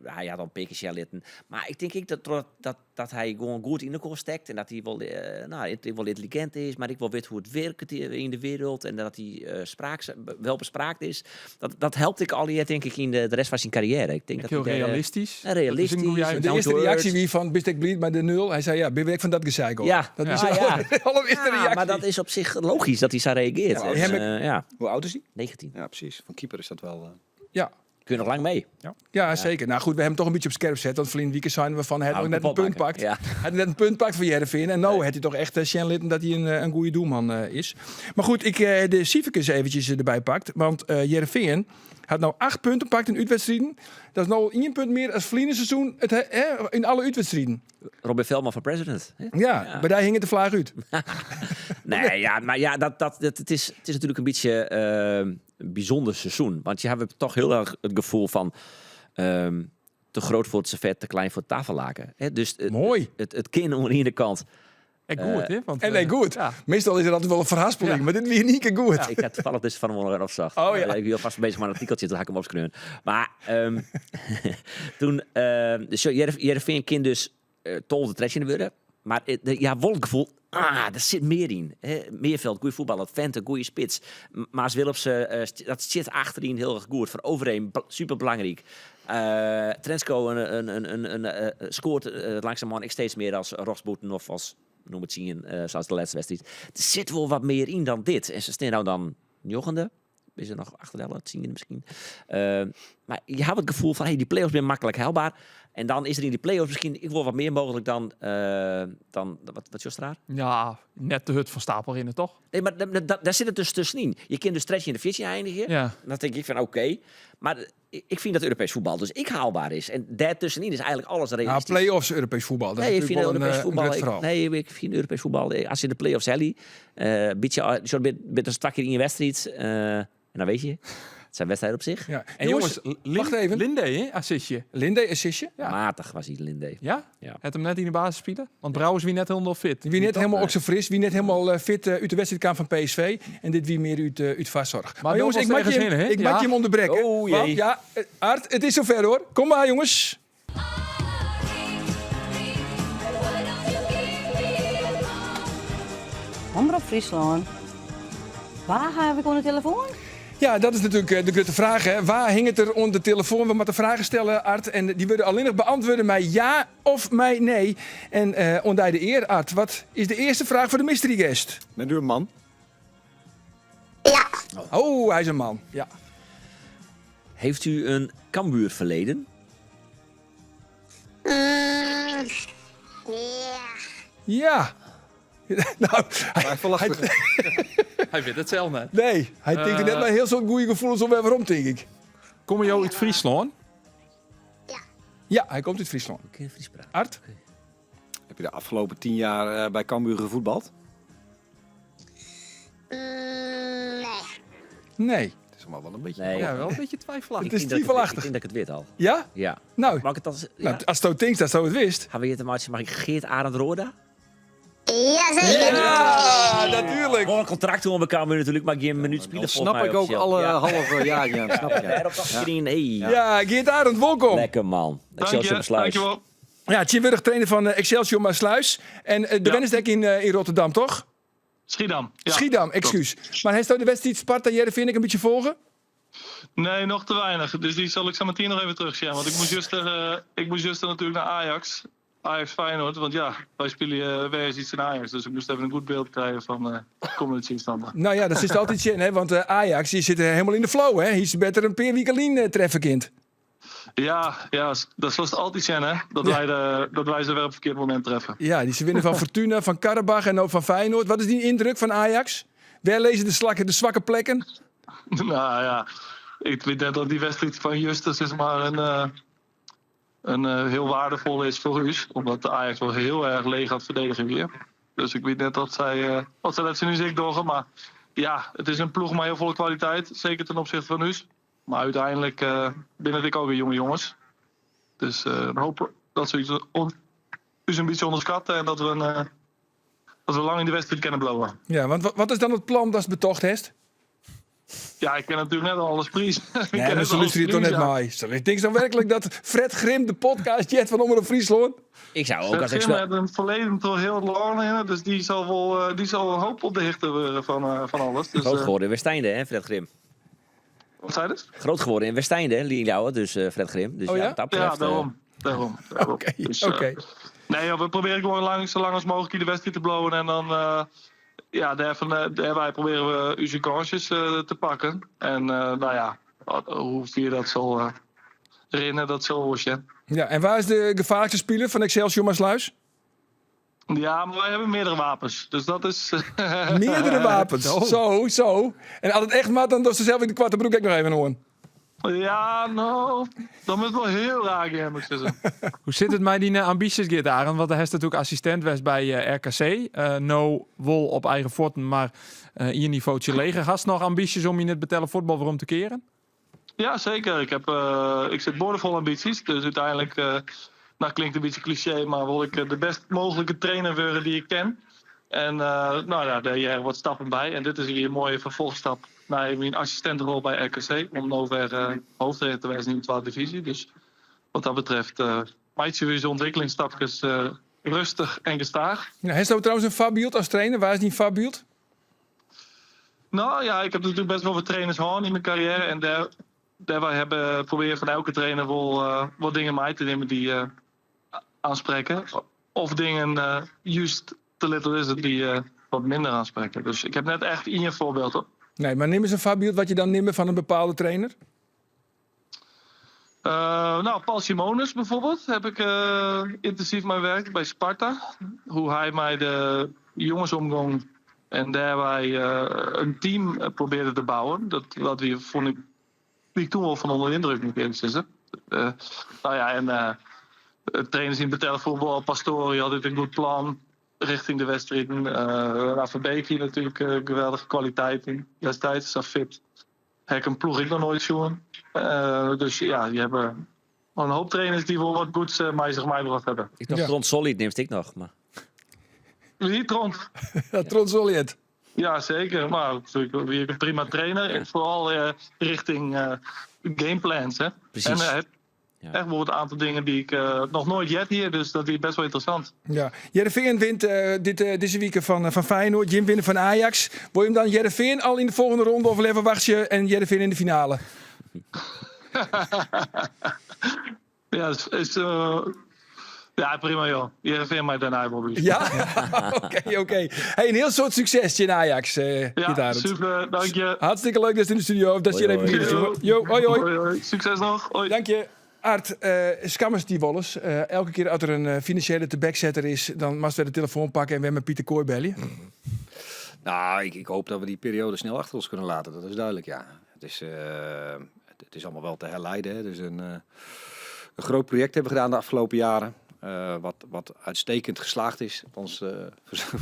S3: Hij had al een pikje litten. Maar ik denk ik dat hij gewoon goed in elkaar steekt en dat hij wel, nou, het, wel intelligent is, maar ik wel weet hoe het werkt in de wereld en dat hij wel bespraakt is. Dat helpt ik al hier, denk ik, in de rest van zijn carrière. Ik denk dat
S4: Heel
S3: hij daar,
S4: realistisch.
S3: Ja, realistisch.
S4: Dat is een goeie
S1: De
S3: Down
S1: eerste
S3: to earth.
S1: reactie wie van Bistek Bleed maar de nul. Hij zei ja, ben ik van dat gezeik hoor.
S3: Ja.
S1: Dat
S3: Ja.
S1: is
S3: Ja, ja.
S1: de allereerste
S3: Ja,
S1: reactie.
S3: maar dat is op zich logisch dat hij zo reageert.
S1: Ja,
S3: En,
S1: hem ik-
S3: ja,
S2: Hoe oud is hij?
S3: 19.
S2: Ja, precies. Van keeper is dat wel...
S1: Ja.
S3: Kun je nog lang mee.
S1: Ja, zeker. Nou goed, we hebben hem toch een beetje op scherp gezet. Want verleden weekend zijn we van hij had
S3: Nou,
S1: nog net een
S3: kapot
S1: punt
S3: maken.
S1: pakt.
S3: Ja.
S1: Hij had net een punt pakt voor Heerenveen. En nou had hij toch echt Shen Litten dat hij een goede doelman is. Maar goed, ik de cijfertjes eventjes erbij pakt. Want Heerenveen had nou 8 punten pakt in uitwedstrijden. Dat is nou al 1 punt meer als verleden seizoen het, in alle uitwedstrijden.
S3: Robin Veldman voor president. Hè?
S1: Ja,
S3: Ja.
S1: maar daar hing het de vlaag uit.
S3: Nee, ja, maar ja, het is natuurlijk een beetje een bijzonder seizoen. Want je hebt toch heel erg het gevoel van te groot voor het servet, te klein voor het tafellaken. Hè? Dus
S1: Mooi.
S3: het kind aan de ene kant.
S4: En goed, hè? Want,
S1: En nee, goed.
S4: Ja.
S1: Meestal is er altijd wel een verhaspeling,
S4: Ja.
S1: maar dit weer niet keer goed.
S3: Ja, ik had toevallig dus van morgen opzag.
S1: Oh, ja.
S3: Ik was vast bezig met een artikeltje, toen had ik hem opschreeuwen. Maar toen dus zo, Heerenveen kind dus tol de tresje worden. Maar de, ja, wel het gevoel, daar zit meer in. Hè? Meerveld, goeie voetballer, Vente, goeie spits. Maas Willemsen, dat zit achterin heel erg goed. Voor Overeem, superbelangrijk. Trensko scoort langzamerhand ik steeds meer als Rosboeten of als, noem het zien, zoals de laatste wedstrijd. Er zit wel wat meer in dan dit. En ze staan nou dan jochende. Is er noch achter 10 miskien. Mar je hawwe it gefoel fan hey, dy play-offs binne maklik helber. En dan is der yn dy play-offs miskien ek wol wat mear mooglik dan, dan wat, wat sjochst raar?
S4: Ja, net te hurd fan stapel rinne, toch?
S3: Nee, mar dêr sit it dus tuskenyn. Je kinne dus 13 de 14 einigje.
S4: Ja.
S3: Dan tink ik fan oké. Mar ik fyn dat Europees voetbal dus ek haalbaar is. En dêrtuskenyn is eigentlik alles
S1: Nou,
S3: realistysk.
S1: play-offs Europees voetbal. Dat
S3: Nee,
S1: is
S3: ik fyn
S1: natuerlik wol
S3: Europees
S1: een
S3: voetbal.
S1: grut
S3: Ik,
S1: ferhaal.
S3: nee, ik fyn Europees voetbal. As je de play-offs helje, bytsje, soart bit as twa kear yn wedstriid. En dan weet je, het zijn wedstrijden op zich.
S1: Ja.
S4: En jongens,
S1: wacht even.
S4: Linde, hè, assistje.
S1: Linde, assistje.
S4: Ja.
S3: Matig was hij, Linde.
S4: Ja?
S3: Ja.
S4: Het hem net in de basis spelen? Want Brouwers wie net helemaal fit.
S1: Wie net helemaal ook zo fris, wie net helemaal fit uit de wedstrijd kwam van PSV. En dit wie meer uit vastzorg. Maar, jongens, ik
S4: was
S1: mag je,
S4: ergens
S1: hem,
S4: heen, hè?
S1: ik mag
S4: Ja.
S1: je hem onderbreken.
S3: Oh, jee.
S1: Want, ja, Art, het is zover hoor. Kom maar jongens.
S8: Omrop Fryslân. Wa ha ik oan de telefoan?
S1: Ja, dat is natuurlijk de grote vraag. Hè. Waar hing het er onder de telefoon? We moeten vragen stellen, Art. En die worden alleen nog beantwoorden met ja of met nee. En onder de eer, Art, wat is de eerste vraag voor de mystery guest?
S2: Met u een man?
S9: Ja.
S1: Oh, hij is een man. Ja.
S3: Heeft u een Cambuur verleden?
S9: Ja.
S1: Ja. Nou, hij,
S2: Hij lastig.
S4: Hij weet het zelf net.
S1: nee, hij denkt er net maar heel zo'n goede gevoelens om waarom, denk ik.
S4: Kom je uit Friesland?
S9: Ja.
S1: Ja, hij komt uit Friesland.
S3: Ik ken Fries praten.
S1: Art?
S2: Heb je de afgelopen 10 jaar bij Cambuur gevoetbald?
S9: Nee.
S1: Nee.
S2: Het is allemaal wel een beetje...
S3: Nee.
S4: Ja, wel een beetje twijfelachtig.
S1: Het is
S3: Ik denk dat ik
S1: twijfelachtig.
S3: Ik denk dat ik het weet al.
S1: Ja?
S3: Ja.
S1: Nou,
S3: Mag ik het als, ja?
S1: nou als het denkt dat zo het wist.
S3: Gaan we hier te maken? Mag ik Geert Arend Roorda?
S9: Jazeker.
S1: Ja, natuurlijk.
S3: Gewoon een contract doen we elkaar natuurlijk, maar geen minuut spelen
S2: Dan
S3: volgens
S2: snap
S3: mij
S2: ik ook
S3: officieel.
S2: alle
S3: Ja.
S2: halve jaar, ja, snap ik. Ja.
S3: Ja, op dat screen, hey.
S1: Ja, Geert Arend, welkom.
S3: Lekker man.
S10: Dank
S3: Excelsior
S10: je,
S3: Sluis.
S10: dankjewel.
S1: Ja, Tjinwurg, trainer van Excelsior Maassluis. En de
S10: Ja.
S1: Wednesday in Rotterdam, toch?
S10: Schiedam. Ja.
S1: Schiedam, excuus. Maar heeft de wedstrijd Sparta Heerenveen ik een beetje volgen?
S10: Nee, nog te weinig. Dus die zal ik zo meteen nog even terugzien. Want ik moest juist, ik moest juist natuurlijk naar Ajax. Ajax Feyenoord. Want ja, wij spelen weer eens iets in Ajax. Dus ik moest even een goed beeld krijgen van komende tegenstander.
S1: Nou ja, dat is altijd zin, hè? Want Ajax die zit helemaal in de flow, hè? Hier is beter een paar weken treffen kind.
S10: Ja, ja, dat zal het altijd zijn, hè? Dat, dat wij ze weer op het verkeerd moment treffen.
S1: Ja, die ze winnen van Fortuna, van Karabach en ook van Feyenoord. Wat is die indruk van Ajax? Waar lezen de zwakke plekken?
S10: Nou ja, ik weet net dat die wedstrijd van Justus is maar een heel waardevol is voor u. Omdat de Ajax wel heel erg leeg had verdedigen weer. Dus ik weet net dat zij, wat zij dat ze nu zich doorgaan. Maar ja, het is een ploeg met heel veel kwaliteit. Zeker ten opzichte van u. Maar uiteindelijk binnen ik ook weer jonge jongens. Dus we hopen dat ze iets ons een beetje onderschatten. En dat we lang in de wedstrijd kunnen blowen.
S1: Ja, want wat is dan het plan dat ze betocht heeft?
S10: Ja, ik ken natuurlijk net al alles prijs.
S1: Nee, maar ze luisteren toch net mij. Ze denk zo werkelijk dat Fred Grim de podcast jet van Omroep Friesland?
S3: Ik zou ook
S10: Fred
S3: als ik
S10: Grim
S3: speel.
S10: heeft een verleden toch heel lang in, dus die zal een hoop op de hichte worden van alles. Dus,
S3: Groot geworden in Westeinde, hè, Fred Grim.
S10: Wat zei dat?
S3: Groot geworden in Westeinde, hè, Liauwe, dus Fred Grim. Dus
S1: Oh ja?
S3: ja, wat dat betreft,
S10: Ja, daarom. Daarom. daarom.
S1: Oké,
S10: Dus,
S1: oké.
S10: Nee, joh, we proberen gewoon zo lang als mogelijk in de wedstrijd te blowen. En dan, ja, daarbij proberen we onze kansjes te pakken. En nou ja, hoe vier dat zal rennen, dat zal wel zijn.
S1: Ja, en waar is de gevaarlijkste speler van Excelsior Maassluis?
S10: Ja, maar wij hebben meerdere wapens. Dus dat is...
S1: Meerdere wapens. Zo, zo. En als het echt maat, dan doet ze zelf in de kwarte broek ook nog even hoor.
S10: Ja, nou, dan moet het wel heel raar gaan, moet ik zeggen.
S4: Hoe zit het met die ambities, Geert Arend? Want hij is natuurlijk assistent geweest bij RKC. No wol op eigen forten, maar hier niveautje leger. Gast nog ambities om in het betellen voetbal weer om te keren?
S10: Ja, zeker. Ik zit boordevol ambities. Dus uiteindelijk, nou klinkt een beetje cliché, maar wil ik de best mogelijke trainer worden die ik ken. En nou ja, daar hier wat stappen bij. En dit is hier een mooie vervolgstap naar mijn assistentrol bij RKC. Om nou weer hoofdtrainer te zijn in de tweede divisie. Dus wat dat betreft, maakt je weer ontwikkelingsstapjes rustig en gestaag.
S1: Ja, hij is trouwens een Fabielt als trainer. Waar is die Fabielt?
S10: Nou ja, ik heb natuurlijk best wel wat trainers gehad in mijn carrière. En daarbij hebben proberen van elke trainer wel wat dingen mee te nemen die aanspreken. Of dingen juist te little is het die wat minder aanspreken. Dus ik heb net echt één voorbeeld hoor.
S1: Nee, mar nim ris in foarbyld wat je dan nimme fan in bepaalde trainer.
S10: Uh, nou, Paul Simonis bijvoorbeeld heb ik uh, intensief mei werkt by Sparta. Hoe hy mei de jonges omgong en dêrby uh, in team probearde te bouwen. Dat, dat wie, fûn ik, wie ik toen wol fan ûnder de yndruk, moat ik earlik sizze. No ja, en trainers yn betelle fuotbal, Pastoor altyd in goed plan richting de wedstriden. Uh, Verbeek hie natuerlik geweldige kwaliteiten destiids, sa fit. Ha ik in ploech ek noch noait sjoen. Dus ja, je hawwe in hoop trainers dy't wol wat goeds mei sich meibrocht hawwe.
S3: Ik tocht Trond Sollied nimst ek noch, mar.
S10: Wie Trond?
S1: Trond Sollied.
S10: Ja, seker. Mar wie ek in prima trainer. Foaral richting gameplans. Hè.
S3: Presys.
S10: En echt wol in oantal dingen dy't ik noch noait heard hie, dus dat wie best wol ynteressant.
S1: Ja. Hearrenfean wint dit, dizze wike fan, fan Feyenoord. Jim winne fan Ajax. Wol jim dan Hearrenfean al yn de folgjende ronde of leaver wachtsje en Hearrenfean yn de finale?
S10: Ja, is, is, ja, prima joh. Hearrenfean mei dêrnei wol by.
S1: Ja? Oké, oké. Hey, in hiel soad sukses tsjin Ajax,
S10: Ja, super, dank je.
S1: Hartstikke leuk datst yn de studio, of datst hjir even by Jo, hoi hoi.
S10: Hoi hoi, sukses noch. Hoi.
S1: Dank je. Art, skammest dy wolris? Elke kear as der in finansjele tebeksetter is, dan moatst wer de telefoan pakke en wer mei Pieter Kooij belje.
S2: Nou, ik, ik hoop dat we die periode snel achter ons kunnen laten. Dat is duidelijk, ja. Het is, het is allemaal wel te herleiden. Hè. Dus een groot project hebben we gedaan de afgelopen jaren. Wat, wat uitstekend geslaagd is. Althans,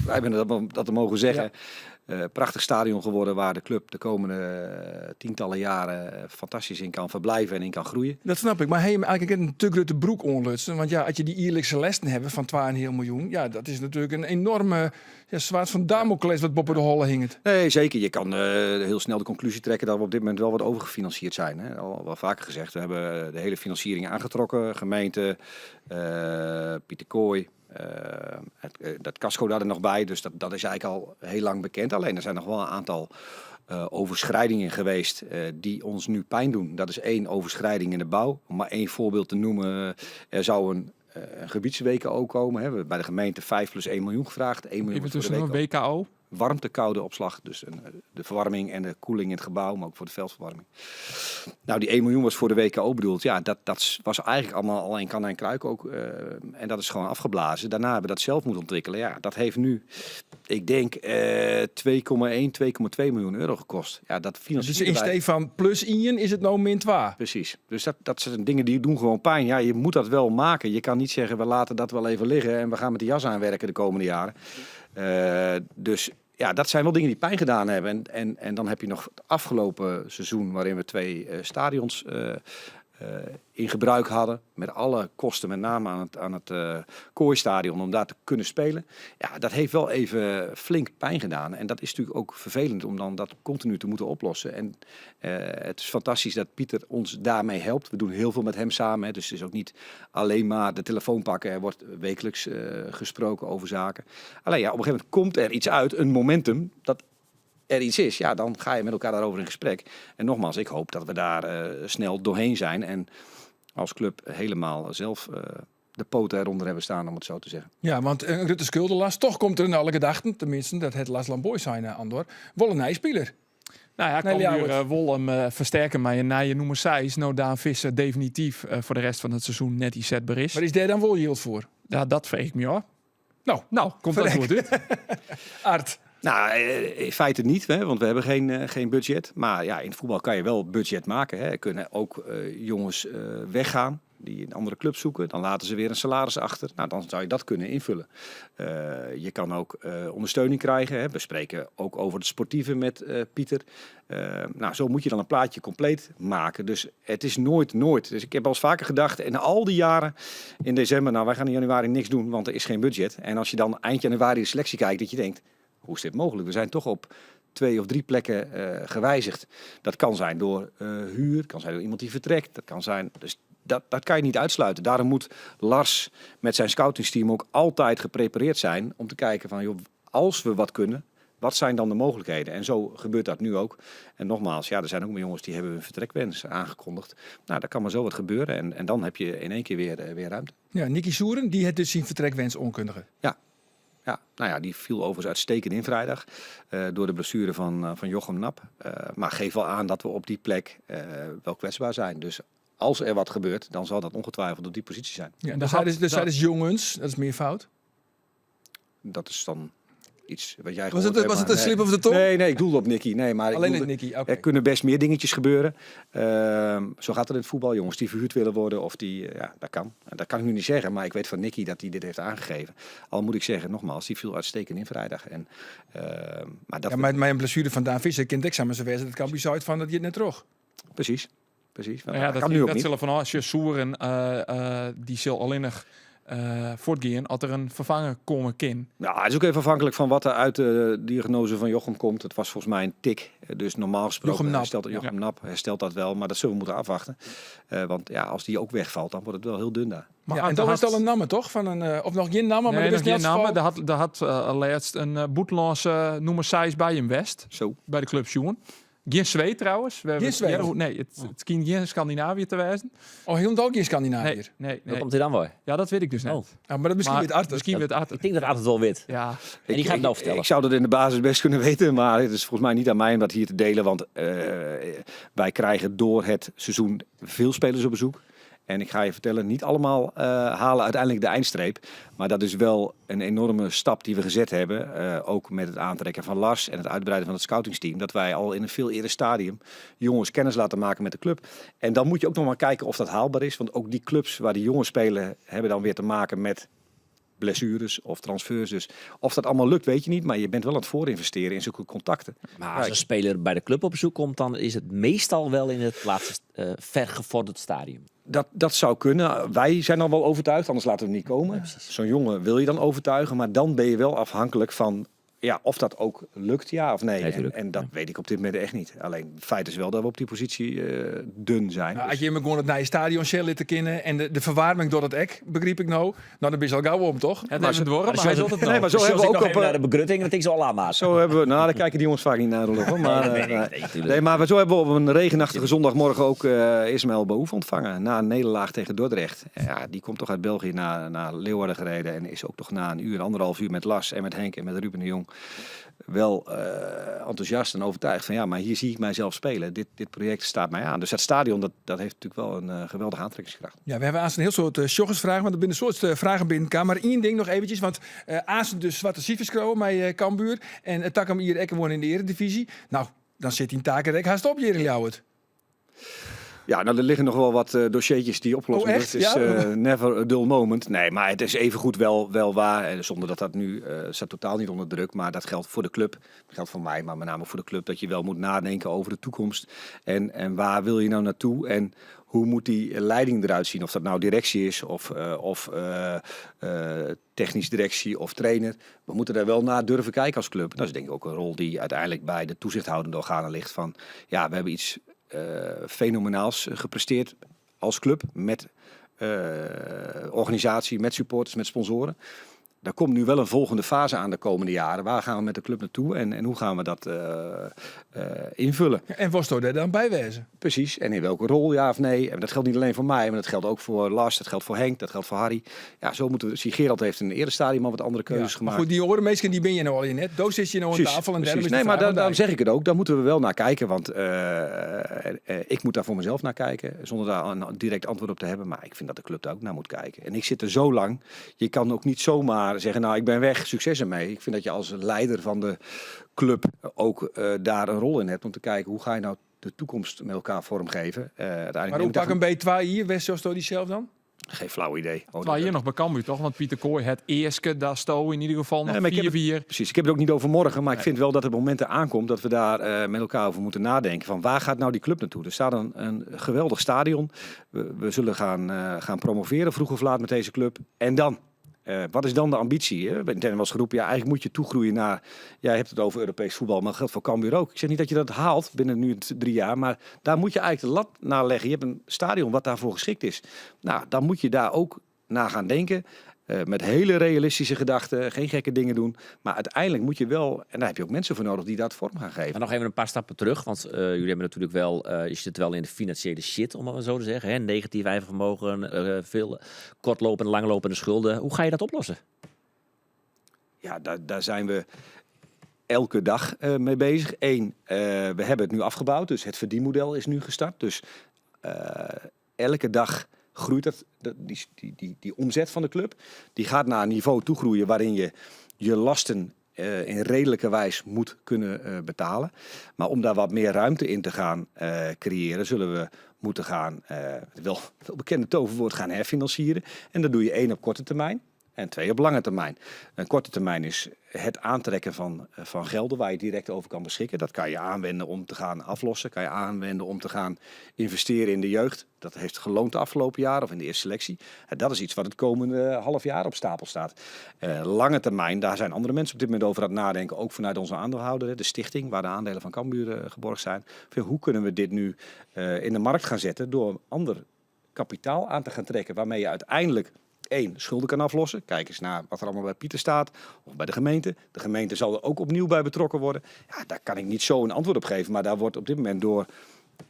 S2: vrij ben dat, dat te mogen zeggen. Ja. Prachtig stadion geworden waar de club de komende tientallen jaren fantastisch in kan verblijven en in kan groeien.
S1: Dat snap ik, mar ha jim eigentlik in te grutte broek oanlutsen. Want ja, as je dy jierlikse lêsten hawwe fan 2,5 miljoen, ja, dat is natuerlik in enoarme ja, swaard fan Damocles wat boppe de holle hinget.
S2: Nee, zeker. Je kan heel snel de conclusie trekken dat we op dit moment wel wat overgefinancierd zijn. Hè. Al wel vaker gezegd, we hebben de hele financiering aangetrokken. Gemeente, Pieter Kooij, het, dat casco daar er nog bij. Dus dat, dat is eigenlijk al heel lang bekend. Alleen er zijn nog wel een aantal overschrijdingen geweest die ons nu pijn doen. Dat is één overschrijding in de bouw. Om maar één voorbeeld te noemen. Er zou een, een gebieds-WKO komen. Hè. We hebben bij de gemeente 5 plus 1 miljoen gevraagd. 1 miljoen
S4: Even
S2: was voor de
S4: tussendoor, WKO.
S2: Warmte-koude opslag. Dus de verwarming en de koeling in het gebouw, maar ook voor de veldverwarming. Nou, die 1 miljoen was voor de WKO bedoeld. Ja, dat, dat was eigenlijk allemaal al in kan en kruik ook. En dat is gewoon afgeblazen. Daarna hebben we dat zelf moeten ontwikkelen. Ja, dat heeft nu, ik denk, 2,1, 2,2 miljoen euro gekost. Ja, dat
S1: Dus
S2: financieren
S1: yn
S2: wij-
S1: stee fan plus ien is it no min 2.
S2: Precies. Dus dat, dat zijn dingen die doen gewoon pijn. Ja, je moet dat wel maken. Je kan niet zeggen, we laten dat wel even liggen en we gaan met de jas aanwerken de komende jaren. Dus ja, dat zijn wel dingen die pijn gedaan hebben. En, en, en dan heb je nog het afgelopen seizoen waarin we twee stadions in gebruik hadden. Met alle kosten, met name aan het Kooistadion, om daar te kunnen spelen. Ja, dat heeft wel even flink pijn gedaan. En dat is natuurlijk ook vervelend om dan dat continu te moeten oplossen. En het is fantastisch dat Pieter ons daarmee helpt. We doen heel veel met hem samen. Hè. Dus het is ook niet alleen maar de telefoon pakken. Er wordt wekelijks gesproken over zaken. Alleen ja, op een gegeven moment komt er iets uit, een momentum, dat er iets is. Ja, dan ga je met elkaar daarover in gesprek. En nogmaals, ik hoop dat we daar snel doorheen zijn. En als club helemaal zelf de poten eronder hebben staan, om het zo te zeggen.
S1: Ja, want in grutte skuldelast, toch komt der nei alle gedachten, teminsten, dat hat Lars Lambooij sein, Andor, wol in nije spiler.
S4: Nou ja,
S1: Nee,
S4: Cambuur
S1: Ljouwert.
S4: wol him fersterke mei in nije nûmer 6. No Daan Visser definityf foar de rest fan it seizoen net ynsetber is.
S1: Mar is dêr dan wol jild foar?
S4: Ja, dat freegje ik my ôf.
S1: Nou,
S4: Nou, komt dat
S1: Verrek.
S4: goed út.
S1: Art.
S2: Nou, in feite niet, hè, want we hebben geen, geen budget. Maar ja, in het voetbal kan je wel budget maken. Hè. Er kunnen ook jongens weggaan die een andere club zoeken. Dan laten ze weer een salaris achter. Nou, dan zou je dat kunnen invullen. Je kan ook ondersteuning krijgen. Hè. We spreken ook over het sportieve met Pieter. Nou, zo moet je dan een plaatje compleet maken. Dus het is nooit, nooit. Dus ik heb al eens vaker gedacht, in al die jaren in december, nou, wij gaan in januari niks doen, want er is geen budget. En als je dan eind januari de selectie kijkt, dat je denkt, hoe is dit mogelijk? We zijn toch op 2 of 3 plekken gewijzigd. Dat kan zijn door huur, kan zijn door iemand die vertrekt. Dat kan zijn, dus dat, dat kan je niet uitsluiten. Daarom moet Lars met zijn scoutingsteam ook altijd geprepareerd zijn om te kijken van, joh, als we wat kunnen, wat zijn dan de mogelijkheden? En zo gebeurt dat nu ook. En nogmaals, ja, er zijn ook maar jongens die hebben hun vertrekwens aangekondigd. Nou, daar kan maar zo wat gebeuren. En, en dan heb je in één keer weer, weer ruimte.
S1: Ja, Nicky Soeren, dy hat dus syn fertrekwinsk oankundige.
S2: Ja. Ja, nou ja, die viel overigens uitstekend in vrijdag. Door de blessure van Jochem Nap. Maar geeft wel aan dat we op die plek wel kwetsbaar zijn. Dus als er wat gebeurt, dan zal dat ongetwijfeld op die positie zijn.
S1: Ja, dus hij is, dus hij is jongens, dat is meervoud.
S2: Dat is dan iets wat jij
S1: Was het,
S2: gehoord hebt,
S1: was het
S2: maar
S1: een slip of de tong?
S2: Nee, nee, ik doelde op Nicky. Nee, maar ik
S1: Alleen
S2: doelde-
S1: het Nicky, oké.
S2: Er kunnen best meer dingetjes gebeuren. Zo gaat het in het voetbal. Jongens die verhuurd willen worden of die, ja, dat kan. En dat kan ik nu niet zeggen, maar ik weet van Nicky dat hij dit heeft aangegeven. Al moet ik zeggen, nogmaals, die viel uitstekend in vrijdag. En maar dat
S1: Ja, maar mijn blessure van Daan Visser kent ik samen zo dat kan bizar van dat je het net terug.
S2: Precies, precies. Want
S4: Nou ja,
S2: dat
S4: dat,
S2: kan nu ook
S4: dat
S2: niet.
S4: zullen van als je Soeren, die zal alleen nog voortgaan als er een vervanger komen kan.
S2: Nou, het is ook even afhankelijk van wat er uit de diagnose van Jochem komt. Het was volgens mij een tik. Dus normaal gesproken
S1: Jochem Nap.
S2: herstelt Jochem Nap herstelt dat wel, maar dat zullen we moeten afwachten. Want ja, als die ook wegvalt, dan wordt het wel heel dun daar.
S4: Maar
S1: Ja, en
S4: had-
S1: dan is het
S4: had-
S1: al een namme, toch? Van een, of nog geen namme, maar
S4: Nee,
S1: dat is
S4: nog
S1: net
S4: geen namme.
S1: geval.
S4: Daar had laatst een boetlandse noemer Seis bij hem West.
S2: Zo.
S4: Bij de club Sjoen. Geen Zweed trouwens. We hebben
S1: Geen Zweed?
S4: Ja, nee, het kan geen Scandinavië te wijzen.
S1: Oh, helemaal ook geen Scandinavië.
S4: Nee, nee,
S3: Waar
S4: nee.
S3: komt hij dan voor?
S4: Ja, dat weet ik dus net.
S3: Oh.
S1: Ja, maar dat misschien
S4: Maar
S1: weet Arthur.
S4: Misschien weet Arthur.
S3: Ik denk dat Arthur het wel weet.
S4: Ja.
S3: En die gaat het nou vertellen.
S2: Ik zou dat in de basis best kunnen weten, maar het is volgens mij niet aan mij om dat hier te delen. Want wij krijgen door het seizoen veel spelers op bezoek. En ik ga je vertellen, niet allemaal halen uiteindelijk de eindstreep. Maar dat is wel een enorme stap die we gezet hebben. Ook met het aantrekken van Lars en het uitbreiden van het scoutingsteam. Dat wij al in een veel eerder stadium jongens kennis laten maken met de club. En dan moet je ook nog maar kijken of dat haalbaar is. Want ook die clubs waar die jongens spelen, hebben dan weer te maken met blessures of transfers. Dus of dat allemaal lukt, weet je niet. Maar je bent wel aan het voorinvesteren in zulke contacten.
S3: Maar als een speler bij de club op bezoek komt, dan is het meestal wel in het laatste vergevorderd stadium.
S2: Dat zou kunnen. Wij zijn al wel overtuigd, anders laten we hem niet komen.
S3: Nee, precies.
S2: Zo'n jongen wil je dan overtuigen, maar dan ben je wel afhankelijk van ja, of dat ook lukt, ja of nee.
S3: Nee,
S2: En
S3: tuurlijk.
S2: dat weet ik op dit moment echt niet. Alleen het feit is wel dat we op die positie dun zijn.
S1: Nou,
S2: Dus
S1: als je hem gewoon het naar je stadion shell liet kennen en de verwarming door het ek, begreep ik nou. Nou, dan ben je al gauw om, toch?
S4: Het is het worm, maar
S3: Maar
S4: hij
S3: zo-
S4: zat het
S2: Nee,
S4: nou.
S2: maar zo
S3: Dus
S2: hebben we
S3: ik
S2: ook
S3: nog
S2: op,
S3: even naar de begrutting, dat ik zo al aanmaak.
S2: Zo hebben we, nou, daar kijken die jongens vaak niet naar, Roelof, hoor. Maar,
S3: Nee, dat weet ik.
S2: nee.
S3: Nee, tuurlijk.
S2: Nee, maar zo hebben we op een regenachtige zondagmorgen ook Ismaël Baouf ontvangen. Na een nederlaag tegen Dordrecht. Ja, die komt toch uit België naar Leeuwarden gereden. En is ook toch na een uur, anderhalf uur met Lars en met Henk en met Ruben de Jong wel enthousiast en overtuigd van ja, maar hier zie ik mijzelf spelen. Dit project staat mij aan. Dus dat stadion, dat heeft natuurlijk wel een geweldige aantrekkingskracht.
S1: Ja, we hebben aan een heel soort joggersvraag, want er binnen een soort vragen binnen. Maar één ding nog eventjes, want Azen dus zwarte cijfers kroon bij Cambuur en het Takam hier Ekken wonen in de Eredivisie. Nou, dan zit die takenrek haast op hier in Ljouwert.
S2: Ja, nou, er liggen nog wel wat dossiertjes die opgelost
S1: Oh,
S2: moeten.
S1: echt?
S2: Het is,
S1: Ja?
S2: never a dull moment. Nee, maar het is evengoed wel waar. En zonder dat dat nu staat totaal niet onder druk. Maar dat geldt voor de club. Dat geldt voor mij, maar met name voor de club. Dat je wel moet nadenken over de toekomst. En waar wil je nou naartoe? En hoe moet die leiding eruit zien? Of dat nou directie is of technisch directie of trainer. We moeten daar wel naar durven kijken als club. Dat is denk ik ook een rol die uiteindelijk bij de toezichthoudende organen ligt. Van ja, we hebben iets fenomenaals gepresteerd als club met organisatie, met supporters, met sponsoren. Daar komt nu wel een volgende fase aan de komende jaren. Waar gaan we met de club naartoe en hoe gaan we dat invullen?
S1: En was daar dan bij wezen?
S2: Precies, en in welke rol, ja of nee? En dat geldt niet alleen voor mij, maar dat geldt ook voor Lars, dat geldt voor Henk, dat geldt voor Harry. Ja, zo moeten we. Zie, Gerald heeft in een eerder stadium al wat andere keuzes
S1: Ja, maar
S2: gemaakt.
S1: goed, die oren meestal, die ben je nou al in net. Doos zit je nou aan tafel en daarom is de
S2: Nee, maar
S1: vraag aan
S2: daarom
S1: Dijk.
S2: zeg ik het ook. Daar moeten we wel naar kijken, want ik moet daar voor mezelf naar kijken, zonder daar een direct antwoord op te hebben. Maar ik vind dat de club daar ook naar moet kijken. En ik zit er zo lang. Je kan ook niet zomaar zeggen, nou, ik ben weg, succes ermee. Ik vind dat je als leider van de club ook daar een rol in hebt om te kijken hoe ga je nou de toekomst met elkaar vormgeven. Uiteindelijk
S1: Maar
S2: neem
S1: hoe
S2: ik daar
S1: pak een B2 hier, West die zelf dan?
S2: Geen flauw idee. Oh,
S4: Terwijl
S2: dat
S4: hier nog bij Cambuur, toch? Want Pieter Kooi, het eerste, daar sto in ieder geval nog
S2: Nee, maar ik heb het
S4: 4-4.
S2: Precies, ik heb het ook niet over morgen, maar ik vind wel dat het moment eraan komt dat we daar met elkaar over moeten nadenken. Van waar gaat nou die club naartoe? Er staat een geweldig stadion. We zullen gaan promoveren vroeg of laat met deze club. En dan? Wat is dan de ambitie? Hè? Bij Nintendo was geroepen, ja, eigenlijk moet je toegroeien naar... Jij hebt het over Europees voetbal, maar dat geldt voor Cambuur ook. Ik zeg niet dat je dat haalt binnen nu 3 jaar, maar daar moet je eigenlijk de lat naar leggen. Je hebt een stadion wat daarvoor geschikt is. Nou, dan moet je daar ook naar gaan denken. Met hele realistische gedachten, geen gekke dingen doen. Maar uiteindelijk moet je wel, en daar heb je ook mensen voor nodig die dat vorm gaan geven.
S3: Maar nog even een paar stappen terug, want jullie hebben natuurlijk wel, je zit wel in de financiële shit, om het maar zo te zeggen. Hè? Negatief eigen vermogen, veel kortlopende, langlopende schulden. Hoe ga je dat oplossen?
S2: Ja, daar zijn we elke dag mee bezig. Eén, we hebben het nu afgebouwd, dus het verdienmodel is nu gestart. Dus elke dag groeit die omzet van de club. Die gaat naar een niveau toe groeien waarin je je lasten in redelijke wijs moet kunnen betalen. Maar om daar wat meer ruimte in te gaan creëren, zullen we moeten gaan, het wel bekende toverwoord, gaan herfinancieren. En dat doe je 1 op korte termijn en 2 op lange termijn. Een korte termijn is het aantrekken van gelden waar je direct over kan beschikken. Dat kan je aanwenden om te gaan aflossen, kan je aanwenden om te gaan investeren in de jeugd. Dat heeft geloond de afgelopen jaren of in de eerste selectie. En dat is iets wat het komende half jaar op stapel staat. Lange termijn, daar zijn andere mensen op dit moment over aan het nadenken. Ook vanuit onze aandeelhouder, hè, de stichting waar de aandelen van Cambuur geborgd zijn. Van, hoe kunnen we dit nu in de markt gaan zetten door ander kapitaal aan te gaan trekken, waarmee je uiteindelijk 1, schulden kan aflossen. Kijk eens naar wat er allemaal bij Pieter staat of bij de gemeente. De gemeente zal er ook opnieuw bij betrokken worden. Ja, daar kan ik niet zo een antwoord op geven, maar daar wordt op dit moment door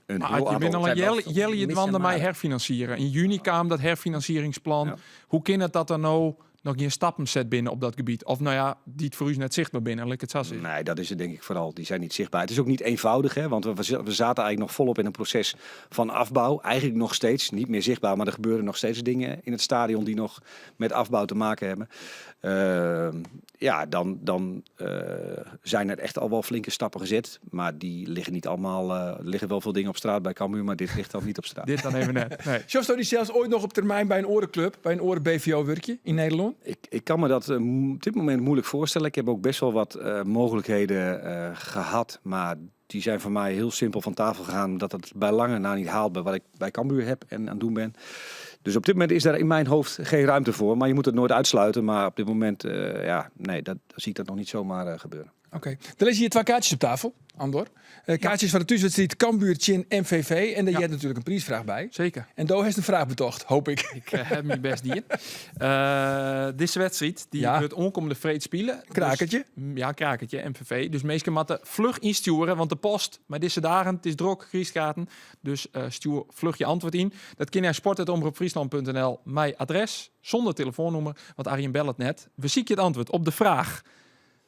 S2: een
S4: Maar
S2: heel
S4: had je
S2: aantal
S4: binnen al
S3: Zijn wel
S4: Jelly het
S3: mis en
S4: wanden mij
S3: maren.
S4: herfinancieren. In juni kwam dat herfinancieringsplan.
S2: Ja.
S4: Hoe kan het dat er nou nog geen stappen zet binnen op dat gebied? Of nou ja, die het voor u net zichtbaar binnen, laat ik het zo zeggen.
S2: Nee, dat is het denk ik vooral. Die zijn niet zichtbaar. Het is ook niet eenvoudig, hè, want we zaten eigenlijk nog volop in een proces van afbouw. Eigenlijk nog steeds, niet meer zichtbaar, maar er gebeuren nog steeds dingen in het stadion die nog met afbouw te maken hebben. Ja, dan zijn er echt al wel flinke stappen gezet. Maar die liggen niet allemaal, er liggen wel veel dingen op straat bij Cambuur, maar dit ligt dan niet op straat.
S4: Dit dan even net. Nee.
S1: Sjosto die zelfs ooit nog op termijn bij een orenclub, bij een oren B V O-werkje in Nederland?
S2: Ik kan me dat op dit moment moeilijk voorstellen. Ik heb ook best wel wat mogelijkheden gehad, maar die zijn voor mij heel simpel van tafel gegaan, omdat het bij lange na niet haalt bij wat ik bij Cambuur heb en aan het doen ben. Dus op dit moment is daar in mijn hoofd geen ruimte voor, maar je moet het nooit uitsluiten. Maar op dit moment, ja, nee, dat zie ik dat nog niet zomaar gebeuren.
S1: Oké, er liggen hier 2 kaartjes op tafel, Andor. Kaartjes van de thuiswedstrijd Cambuur Chin MVV. En daar jij natuurlijk een prijsvraag bij.
S4: Zeker.
S1: En Do heeft een vraag betocht, hoop ik.
S4: Ik heb mijn best die. Deze wedstrijd, die wordt onkomende vreed spelen.
S1: Krakertje.
S4: Dus, ja, krakertje, MVV. Dus meestal matten vlug insturen, want de post, maar deze dagen, het is druk, Griesgaten. Dus stuur vlug je antwoord in. Dat kan naar sport at omroep friesland punt N L, mijn adres, zonder telefoonnummer, want Arjen belt het net. We zien je het antwoord op de vraag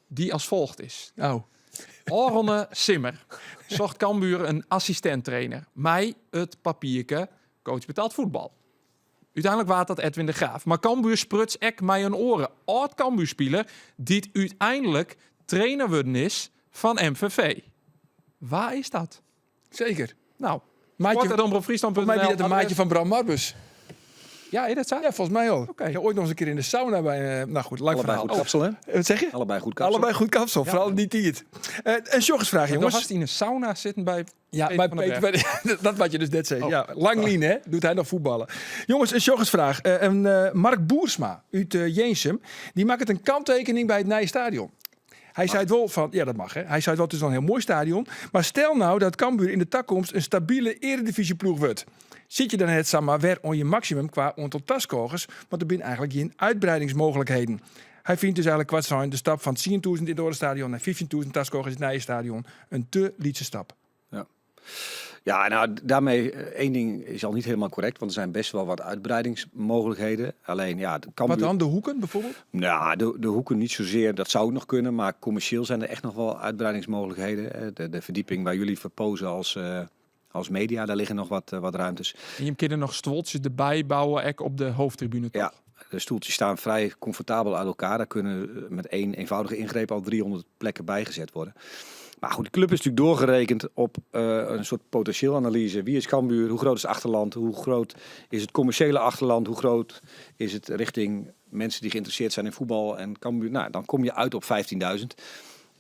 S4: die als volgt is. Orne Simmer zocht Cambuur een assistent-trainer. Mij het papierke coach betaald voetbal. Uiteindelijk waard dat Edwin de Graaf. Maar Cambuur spruts ek mij een oren. Oud Cambuur-speler die uiteindelijk trainer worden is van MVV. Waar is dat?
S1: Zeker.
S4: Sport at omroep friesland punt
S1: Volgens mij
S4: N L,
S1: ben je dat een maatje
S4: adres.
S1: van Bram Marbus.
S4: Ja, is dat zo?
S1: Ja, volgens mij al.
S4: Oké.
S1: Ik heb ooit nog eens een keer in de sauna bij nou goed, lang
S2: Allebei
S1: verhaal.
S2: goed kapsel, hè?
S1: Wat zeg je?
S2: Allebei goed kapsel.
S1: Allebei goed kapsel,
S2: Ja.
S1: vooral niet die het. Een joggersvraag,
S4: Maar
S1: jongens.
S4: dan was hij in een sauna zitten bij
S1: Ja,
S4: Peter
S1: bij
S4: van den
S1: Peter
S4: Berg.
S1: bij de, dat wat je dus net zei.
S4: Oh.
S1: Ja, lang lien, hè? Doet hij nog voetballen. Jongens, een joggersvraag. Een Mark Boersma uit Jeensum, die maakt een kanttekening bij het Nije Stadion. Hij zei het wel van, ja dat mag hè. Hij zei het wel, het is wel een heel mooi stadion. Maar stel nou dat Cambuur in de toekomst een stabiele eredivisieploeg wordt. Zit je dan het samen weer on je maximum qua aantal taskogers, want er zijn eigenlijk geen uitbreidingsmogelijkheden. Hij vindt dus eigenlijk kwart zijn de stap van 10.000 in het Orenstadion naar 15.000 taskogers in het Nije Stadion een te lietse stap.
S2: Ja. Ja, nou, daarmee één ding is al niet helemaal correct, want er zijn best wel wat uitbreidingsmogelijkheden. Alleen, ja, de Cambuur
S1: Wat dan? De hoeken bijvoorbeeld?
S2: Nou, de hoeken niet zozeer, dat zou ook nog kunnen, maar commercieel zijn er echt nog wel uitbreidingsmogelijkheden. De verdieping waar jullie verpozen als media, daar liggen nog wat ruimtes.
S4: En je kunt er nog stoeltjes erbij bouwen, ook op de hoofdtribune, toch?
S2: Ja, de stoeltjes staan vrij comfortabel uit elkaar. Daar kunnen met één eenvoudige ingreep al 300 plekken bijgezet worden. Maar goed, de club is natuurlijk doorgerekend op een soort potentieelanalyse. Wie is Cambuur? Hoe groot is het achterland? Hoe groot is het commerciële achterland? Hoe groot is het richting mensen die geïnteresseerd zijn in voetbal en Cambuur? Nou, dan kom je uit op 15.000.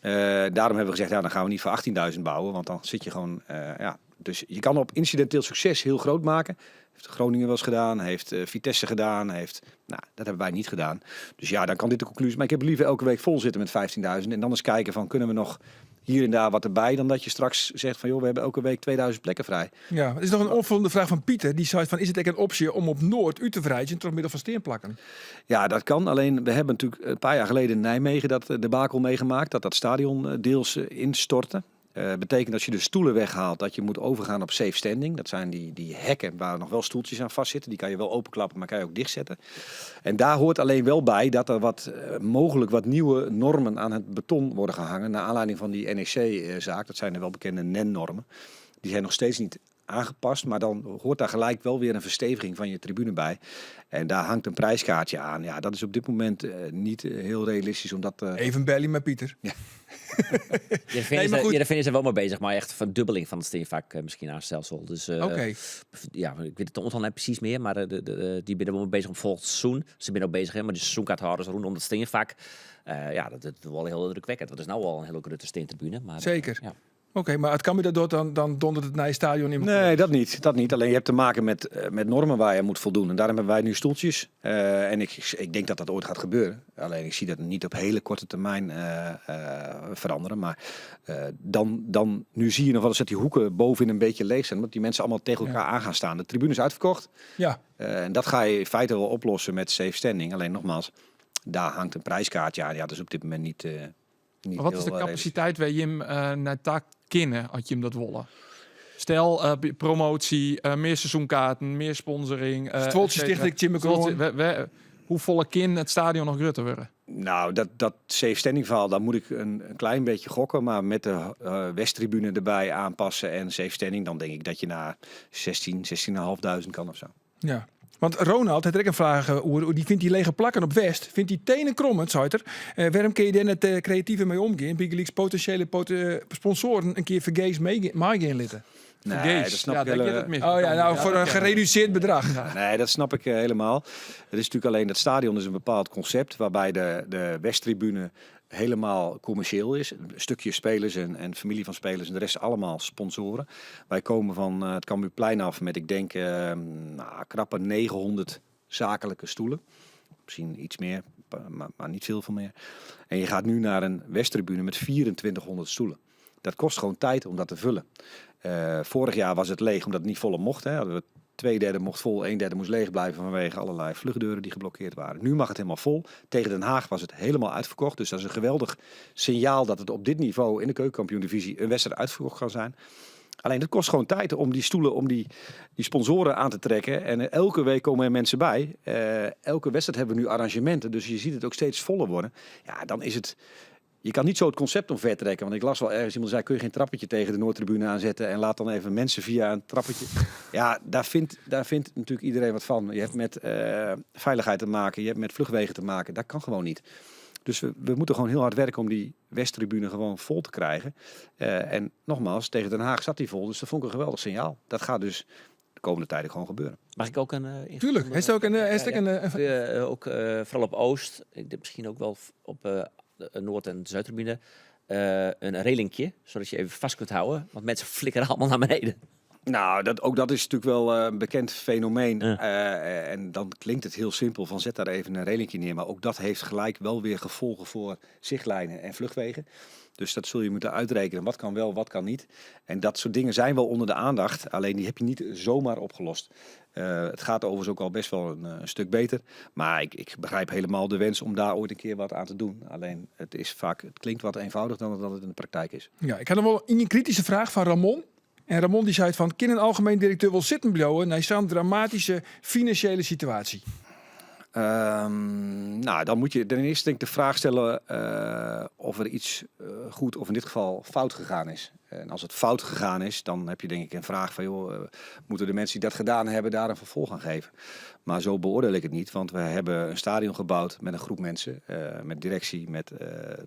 S2: Daarom hebben we gezegd, ja, dan gaan we niet voor 18.000 bouwen, want dan zit je gewoon... ja. Dus je kan op incidenteel succes heel groot maken. Heeft Groningen wel eens gedaan, heeft Vitesse gedaan, heeft... Nou, dat hebben wij niet gedaan. Dus ja, dan kan dit de conclusie. Maar ik heb liever elke week vol zitten met 15.000. En dan eens kijken van, kunnen we nog hier en daar wat erbij, dan dat je straks zegt van, joh, we hebben elke week 2000 plekken vrij.
S1: Ja, er is nog een opvallende vraag van Pieter. Die zei van, is het echt een optie om op Noord u te vrijden door middel van steenplakken?
S2: Ja, dat kan. Alleen, we hebben natuurlijk een paar jaar geleden in Nijmegen dat debakel meegemaakt, dat dat stadion deels instortte. Betekent als je de stoelen weghaalt dat je moet overgaan op safe standing. Dat zijn die hekken waar nog wel stoeltjes aan vastzitten. Die kan je wel openklappen, maar kan je ook dichtzetten. En daar hoort alleen wel bij dat er mogelijk wat nieuwe normen aan het beton worden gehangen. Naar aanleiding van die NEC-zaak. Dat zijn de welbekende NEN-normen. Die zijn nog steeds niet aangepast, maar dan hoort daar gelijk wel weer een versteviging van je tribune bij. En daar hangt een prijskaartje aan. Ja, dat is op dit moment niet heel realistisch, omdat
S1: Even bellen met Pieter.
S2: Ja.
S3: Heerenveen
S1: Nee, maar goed.
S3: Heerenveen is er wel mee bezig, maar echt verdubbeling van het steenvak, misschien aan het stelsel. Dus ja, ik weet het aantal niet precies meer, maar die zijn er wel mee bezig om volgend seizoen. Ze zijn ook bezig, hè, maar de seizoenkaarthouders rondom het steenvak. Ja, dat is wel heel indrukwekkend. Want het is nou al een hele grote steentribune. Maar ja.
S1: Oké, maar het kan dat door, dan dondert het naar je stadion in elkaar.
S2: Nee, dat niet. Dat niet. Alleen je hebt te maken met normen waar je moet voldoen. En daarom hebben wij nu stoeltjes. En ik denk dat dat ooit gaat gebeuren. Alleen ik zie dat niet op hele korte termijn veranderen. Maar nu zie je nog wel eens dat die hoeken bovenin een beetje leeg zijn. Omdat die mensen allemaal tegen elkaar aan gaan staan. De tribune is uitverkocht. En dat ga je in feite wel oplossen met safe standing. Alleen nogmaals, daar hangt een prijskaartje aan. Ja, dat is op dit moment niet
S4: Maar wat is
S2: heel,
S4: de capaciteit waar Jim naar daar kennen, had je hem dat wollen? Stel, promotie, meer seizoenkaarten, meer sponsoring,
S1: Stoltje
S4: et cetera.
S1: Stichting Jim
S4: Stoltje,
S1: McCrohan.
S4: hoe volle kin het stadion nog groter worden?
S2: Nou, dat safe standing verhaal, daar moet ik een klein beetje gokken. Maar met de Westtribune erbij aanpassen en safe standing, dan denk ik dat je naar zestien en een halfduizend kan of zo.
S1: Ja. Want Ronald, het een vraag oer, die vindt die lege plakken op West, vindt die tenen krommend, zei er. Waarom kun je daar net creatiever mee omgaan? Big Leagues potentiële sponsoren een keer vergeefs meegaan litten.
S2: Nee,
S4: Vergeefs.
S2: dat snap
S4: Ja,
S2: ik
S4: dat
S2: hele-
S4: je dat mis.
S1: Oh ja, nou,
S4: Ja,
S1: voor
S4: dat
S1: een
S4: ken ik.
S1: gereduceerd bedrag.
S4: Ja.
S2: Nee, dat snap ik helemaal. Het is natuurlijk alleen dat stadion is een bepaald concept waarbij de Westtribune helemaal commercieel is. Een stukje spelers en familie van spelers en de rest allemaal sponsoren. Wij komen van het Cambuurplein af met, ik denk, krappe 900 zakelijke stoelen. Misschien iets meer, maar niet veel van meer. En je gaat nu naar een Westtribune met 2400 stoelen. Dat kost gewoon tijd om dat te vullen. Vorig jaar was het leeg omdat het niet volle mocht. Hè. Hadden we 2/3 mocht vol, 1/3 moest leeg blijven vanwege allerlei vluchtdeuren die geblokkeerd waren. Nu mag het helemaal vol. Tegen Den Haag was het helemaal uitverkocht. Dus dat is een geweldig signaal dat het op dit niveau in de keukenkampioen-divisie een wedstrijd uitverkocht kan zijn. Alleen het kost gewoon tijd om die stoelen, om die sponsoren aan te trekken. En elke week komen er mensen bij. Elke wedstrijd hebben we nu arrangementen. Dus je ziet het ook steeds voller worden. Ja, dan is het... Je kan niet zo het concept omver trekken. Want ik las wel ergens, iemand zei, kun je geen trappetje tegen de Noordtribune aanzetten en laat dan even mensen via een trappetje. Ja, daar vindt natuurlijk iedereen wat van. Je hebt met veiligheid te maken, je hebt met vluchtwegen te maken. Dat kan gewoon niet. Dus we moeten gewoon heel hard werken om die Westtribune gewoon vol te krijgen. En nogmaals, tegen Den Haag zat die vol. Dus dat vond ik een geweldig signaal. Dat gaat dus de komende tijden gewoon gebeuren.
S3: Mag ik ook een ingevoelde
S1: Tuurlijk, heeft ook een heeft ook
S3: Ja, ja.
S1: een een
S3: Ook vooral op Oost. Ik denk misschien ook wel op de Noord- en Zuidtribune. Een relinkje, zodat je even vast kunt houden. Want mensen flikkeren allemaal naar beneden.
S2: Nou, ook dat is natuurlijk wel een bekend fenomeen. En dan klinkt het heel simpel van zet daar even een relinkje neer. Maar ook dat heeft gelijk wel weer gevolgen voor zichtlijnen en vluchtwegen. Dus dat zul je moeten uitrekenen. Wat kan wel, wat kan niet. En dat soort dingen zijn wel onder de aandacht. Alleen die heb je niet zomaar opgelost. Het gaat overigens ook al best wel een stuk beter. Maar ik begrijp helemaal de wens om daar ooit een keer wat aan te doen. Alleen het is vaak, het klinkt wat eenvoudig dan dat het in de praktijk is.
S1: Ja, ik had nog wel een kritische vraag van Ramon. En Ramon die zei van, kan een algemeen directeur wel zitten blijven naar zo'n dramatische financiële situatie?
S2: Dan moet je ten eerste denk ik de vraag stellen of er iets goed of in dit geval fout gegaan is. En als het fout gegaan is, dan heb je denk ik een vraag van, joh, moeten de mensen die dat gedaan hebben daar een vervolg aan geven? Maar zo beoordeel ik het niet, want we hebben een stadion gebouwd met een groep mensen, met directie, met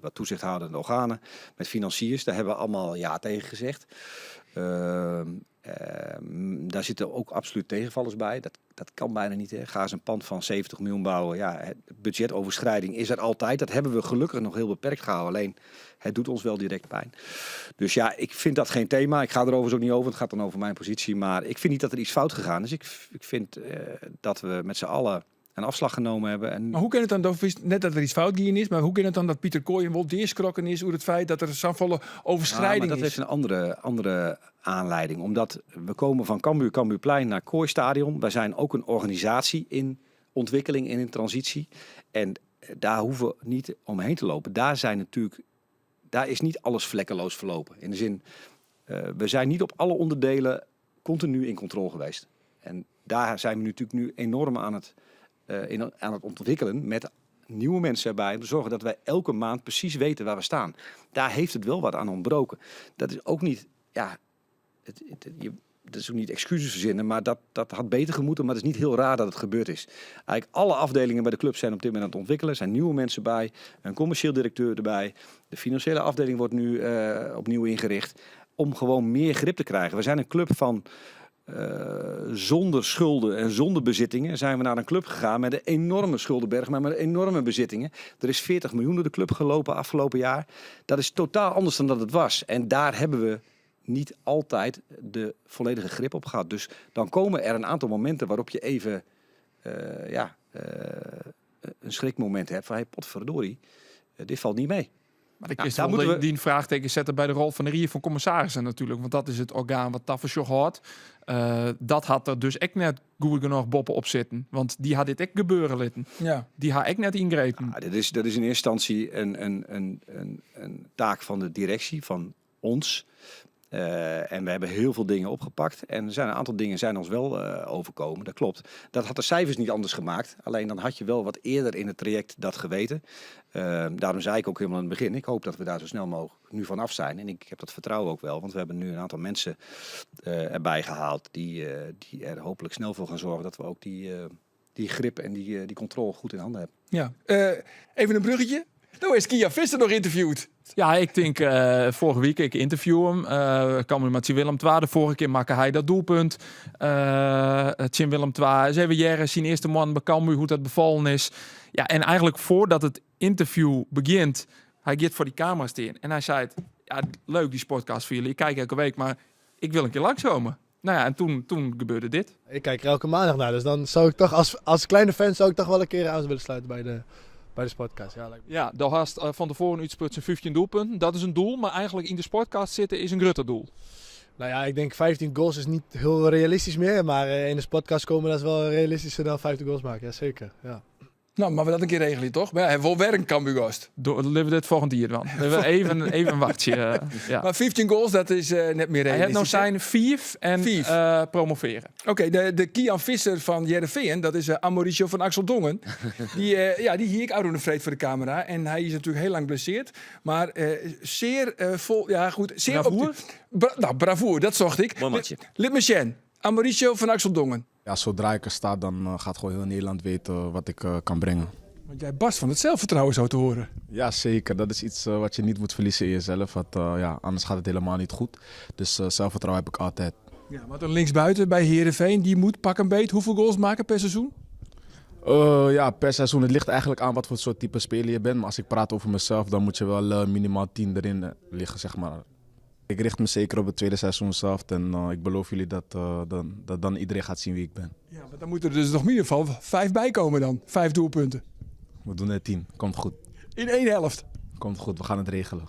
S2: wat toezichthoudende organen, met financiers. Daar hebben we allemaal ja tegen gezegd. Daar zitten ook absoluut tegenvallers bij. Dat kan bijna niet. Hè. Ga eens een pand van 70 miljoen bouwen. Ja, het budgetoverschrijding is er altijd. Dat hebben we gelukkig nog heel beperkt gehouden. Alleen, het doet ons wel direct pijn. Dus ik vind dat geen thema. Ik ga er overigens ook niet over. Het gaat dan over mijn positie. Maar ik vind niet dat er iets fout gegaan is. Ik vind dat we met z'n allen een afslag genomen hebben. En
S1: Maar hoe kan het dan, dat is net dat er iets fout gegaan is, maar hoe kan het dan dat Pieter Kooijen wel deerskrokken is over het feit dat er zo'n volle overschrijding
S2: Ja, maar dat
S1: is?
S2: heeft een andere aanleiding. Omdat we komen van Cambuur, Cambuurplein naar Kooistadion. Wij zijn ook een organisatie in ontwikkeling en in transitie. En daar hoeven we niet omheen te lopen. Daar zijn natuurlijk Daar is niet alles vlekkeloos verlopen. In de zin, we zijn niet op alle onderdelen continu in controle geweest. En daar zijn we natuurlijk nu enorm aan het ontwikkelen met nieuwe mensen erbij. Om te zorgen dat wij elke maand precies weten waar we staan. Daar heeft het wel wat aan ontbroken. Dat is ook niet, ja, het, het, je, dat is ook niet excuses verzinnen, maar dat had beter gemoeten. Maar het is niet heel raar dat het gebeurd is. Eigenlijk alle afdelingen bij de club zijn op dit moment aan het ontwikkelen. Er zijn nieuwe mensen bij, een commercieel directeur erbij. De financiële afdeling wordt nu opnieuw ingericht. Om gewoon meer grip te krijgen. We zijn een club van zonder schulden en zonder bezittingen zijn we naar een club gegaan met een enorme schuldenberg, maar met enorme bezittingen. Er is 40 miljoen door de club gelopen afgelopen jaar. Dat is totaal anders dan dat het was. En daar hebben we niet altijd de volledige grip op gehad. Dus dan komen er een aantal momenten waarop je even een schrikmoment hebt van, hey, potverdorie, dit valt niet mee.
S4: Maar ik
S2: Ja,
S4: is
S2: daar
S4: wel
S2: moeten we
S4: die een vraagteken zetten bij de rol van de Rie van Commissarissen natuurlijk. Want dat is het orgaan wat tafersjoch houdt. Dat had er dus echt net goed genoeg boppen op zitten. Want die had dit echt gebeuren laten. Die had ik net ingrepen.
S2: Ja, dat is in eerste instantie een taak van de directie, van ons. En we hebben heel veel dingen opgepakt. En er zijn een aantal dingen zijn ons wel overkomen, dat klopt. Dat had de cijfers niet anders gemaakt. Alleen dan had je wel wat eerder in het traject dat geweten. Daarom zei ik ook helemaal in het begin, ik hoop dat we daar zo snel mogelijk nu vanaf zijn. En ik heb dat vertrouwen ook wel, want we hebben nu een aantal mensen erbij gehaald die er hopelijk snel voor gaan zorgen dat we ook die grip en die controle goed in handen hebben.
S1: Ja, even een bruggetje. Nou is Kian Visser nog interviewd.
S4: Ja, ik denk vorige week, ik interview hem. Cambuur met Willem II. De vorige keer maakte hij dat doelpunt. Tjin Willem II. Eens even Jerry, zijn eerste man bij Cambuur, hoe dat bevallen is. Ja, en eigenlijk voordat het interview begint, hij gaat voor die camera staan. En hij zei, ja, leuk die sportcast voor jullie. Ik kijk elke week, maar ik wil een keer langskomen. En toen gebeurde dit.
S11: Ik kijk er elke maandag naar, dus dan zou ik toch als kleine fan zou ik toch wel een keer aan willen sluiten bij de sportcast. Ja, lijkt me.
S4: Ja, daar had van tevoren uitspurt zijn 15 doelpunten. Dat is een doel, maar eigenlijk in de sportcast zitten is een groter doel.
S11: Ik denk 15 goals is niet heel realistisch meer, maar in de sportcast komen dat is wel realistischer dan 15 goals maken, ja, zeker. Ja.
S1: Nou, maar we dat een keer regelen, toch? Maar ja, hij wil werken, Cambuur-gast.
S4: Door, leven we dit volgend jaar dan. We even wachten. Ja.
S1: Maar 15 goals, dat is net meer
S4: Hij heeft nou
S1: realistisch, hè?
S4: zijn 5 en,
S1: 5.
S4: promoveren.
S1: Oké, de Kian Visser van Heerenveen, dat is Amoricio van Axel Dongen. Die hier ik ouder de vreed voor de camera. En hij is natuurlijk heel lang blesseerd. Maar zeer vol, ja goed. Zeer
S4: Bravoer?
S1: Bravoer, dat zocht ik.
S3: Mooi matje.
S1: Lid me zien. Amoricio van Axel Dongen.
S12: Ja, zodra ik er sta, dan gaat gewoon heel Nederland weten wat ik kan brengen.
S1: Want jij barst van het zelfvertrouwen zo te horen.
S12: Ja, zeker. Dat is iets wat je niet moet verliezen in jezelf. Want anders gaat het helemaal niet goed. Dus zelfvertrouwen heb ik altijd.
S1: Ja, want een linksbuiten bij Heerenveen, die moet pak een beet hoeveel goals maken per seizoen?
S12: Ja, per seizoen. Het ligt eigenlijk aan wat voor soort type speler je bent. Maar als ik praat over mezelf, dan moet je wel minimaal 10 erin liggen. Ik richt me zeker op het tweede seizoen zelf. En ik beloof jullie dat dan iedereen gaat zien wie ik ben.
S1: Ja, maar dan moeten er dus nog in ieder geval 5 bij komen dan. 5 doelpunten.
S12: We doen er 10. Komt goed.
S1: In één helft?
S12: Komt goed, we gaan het regelen.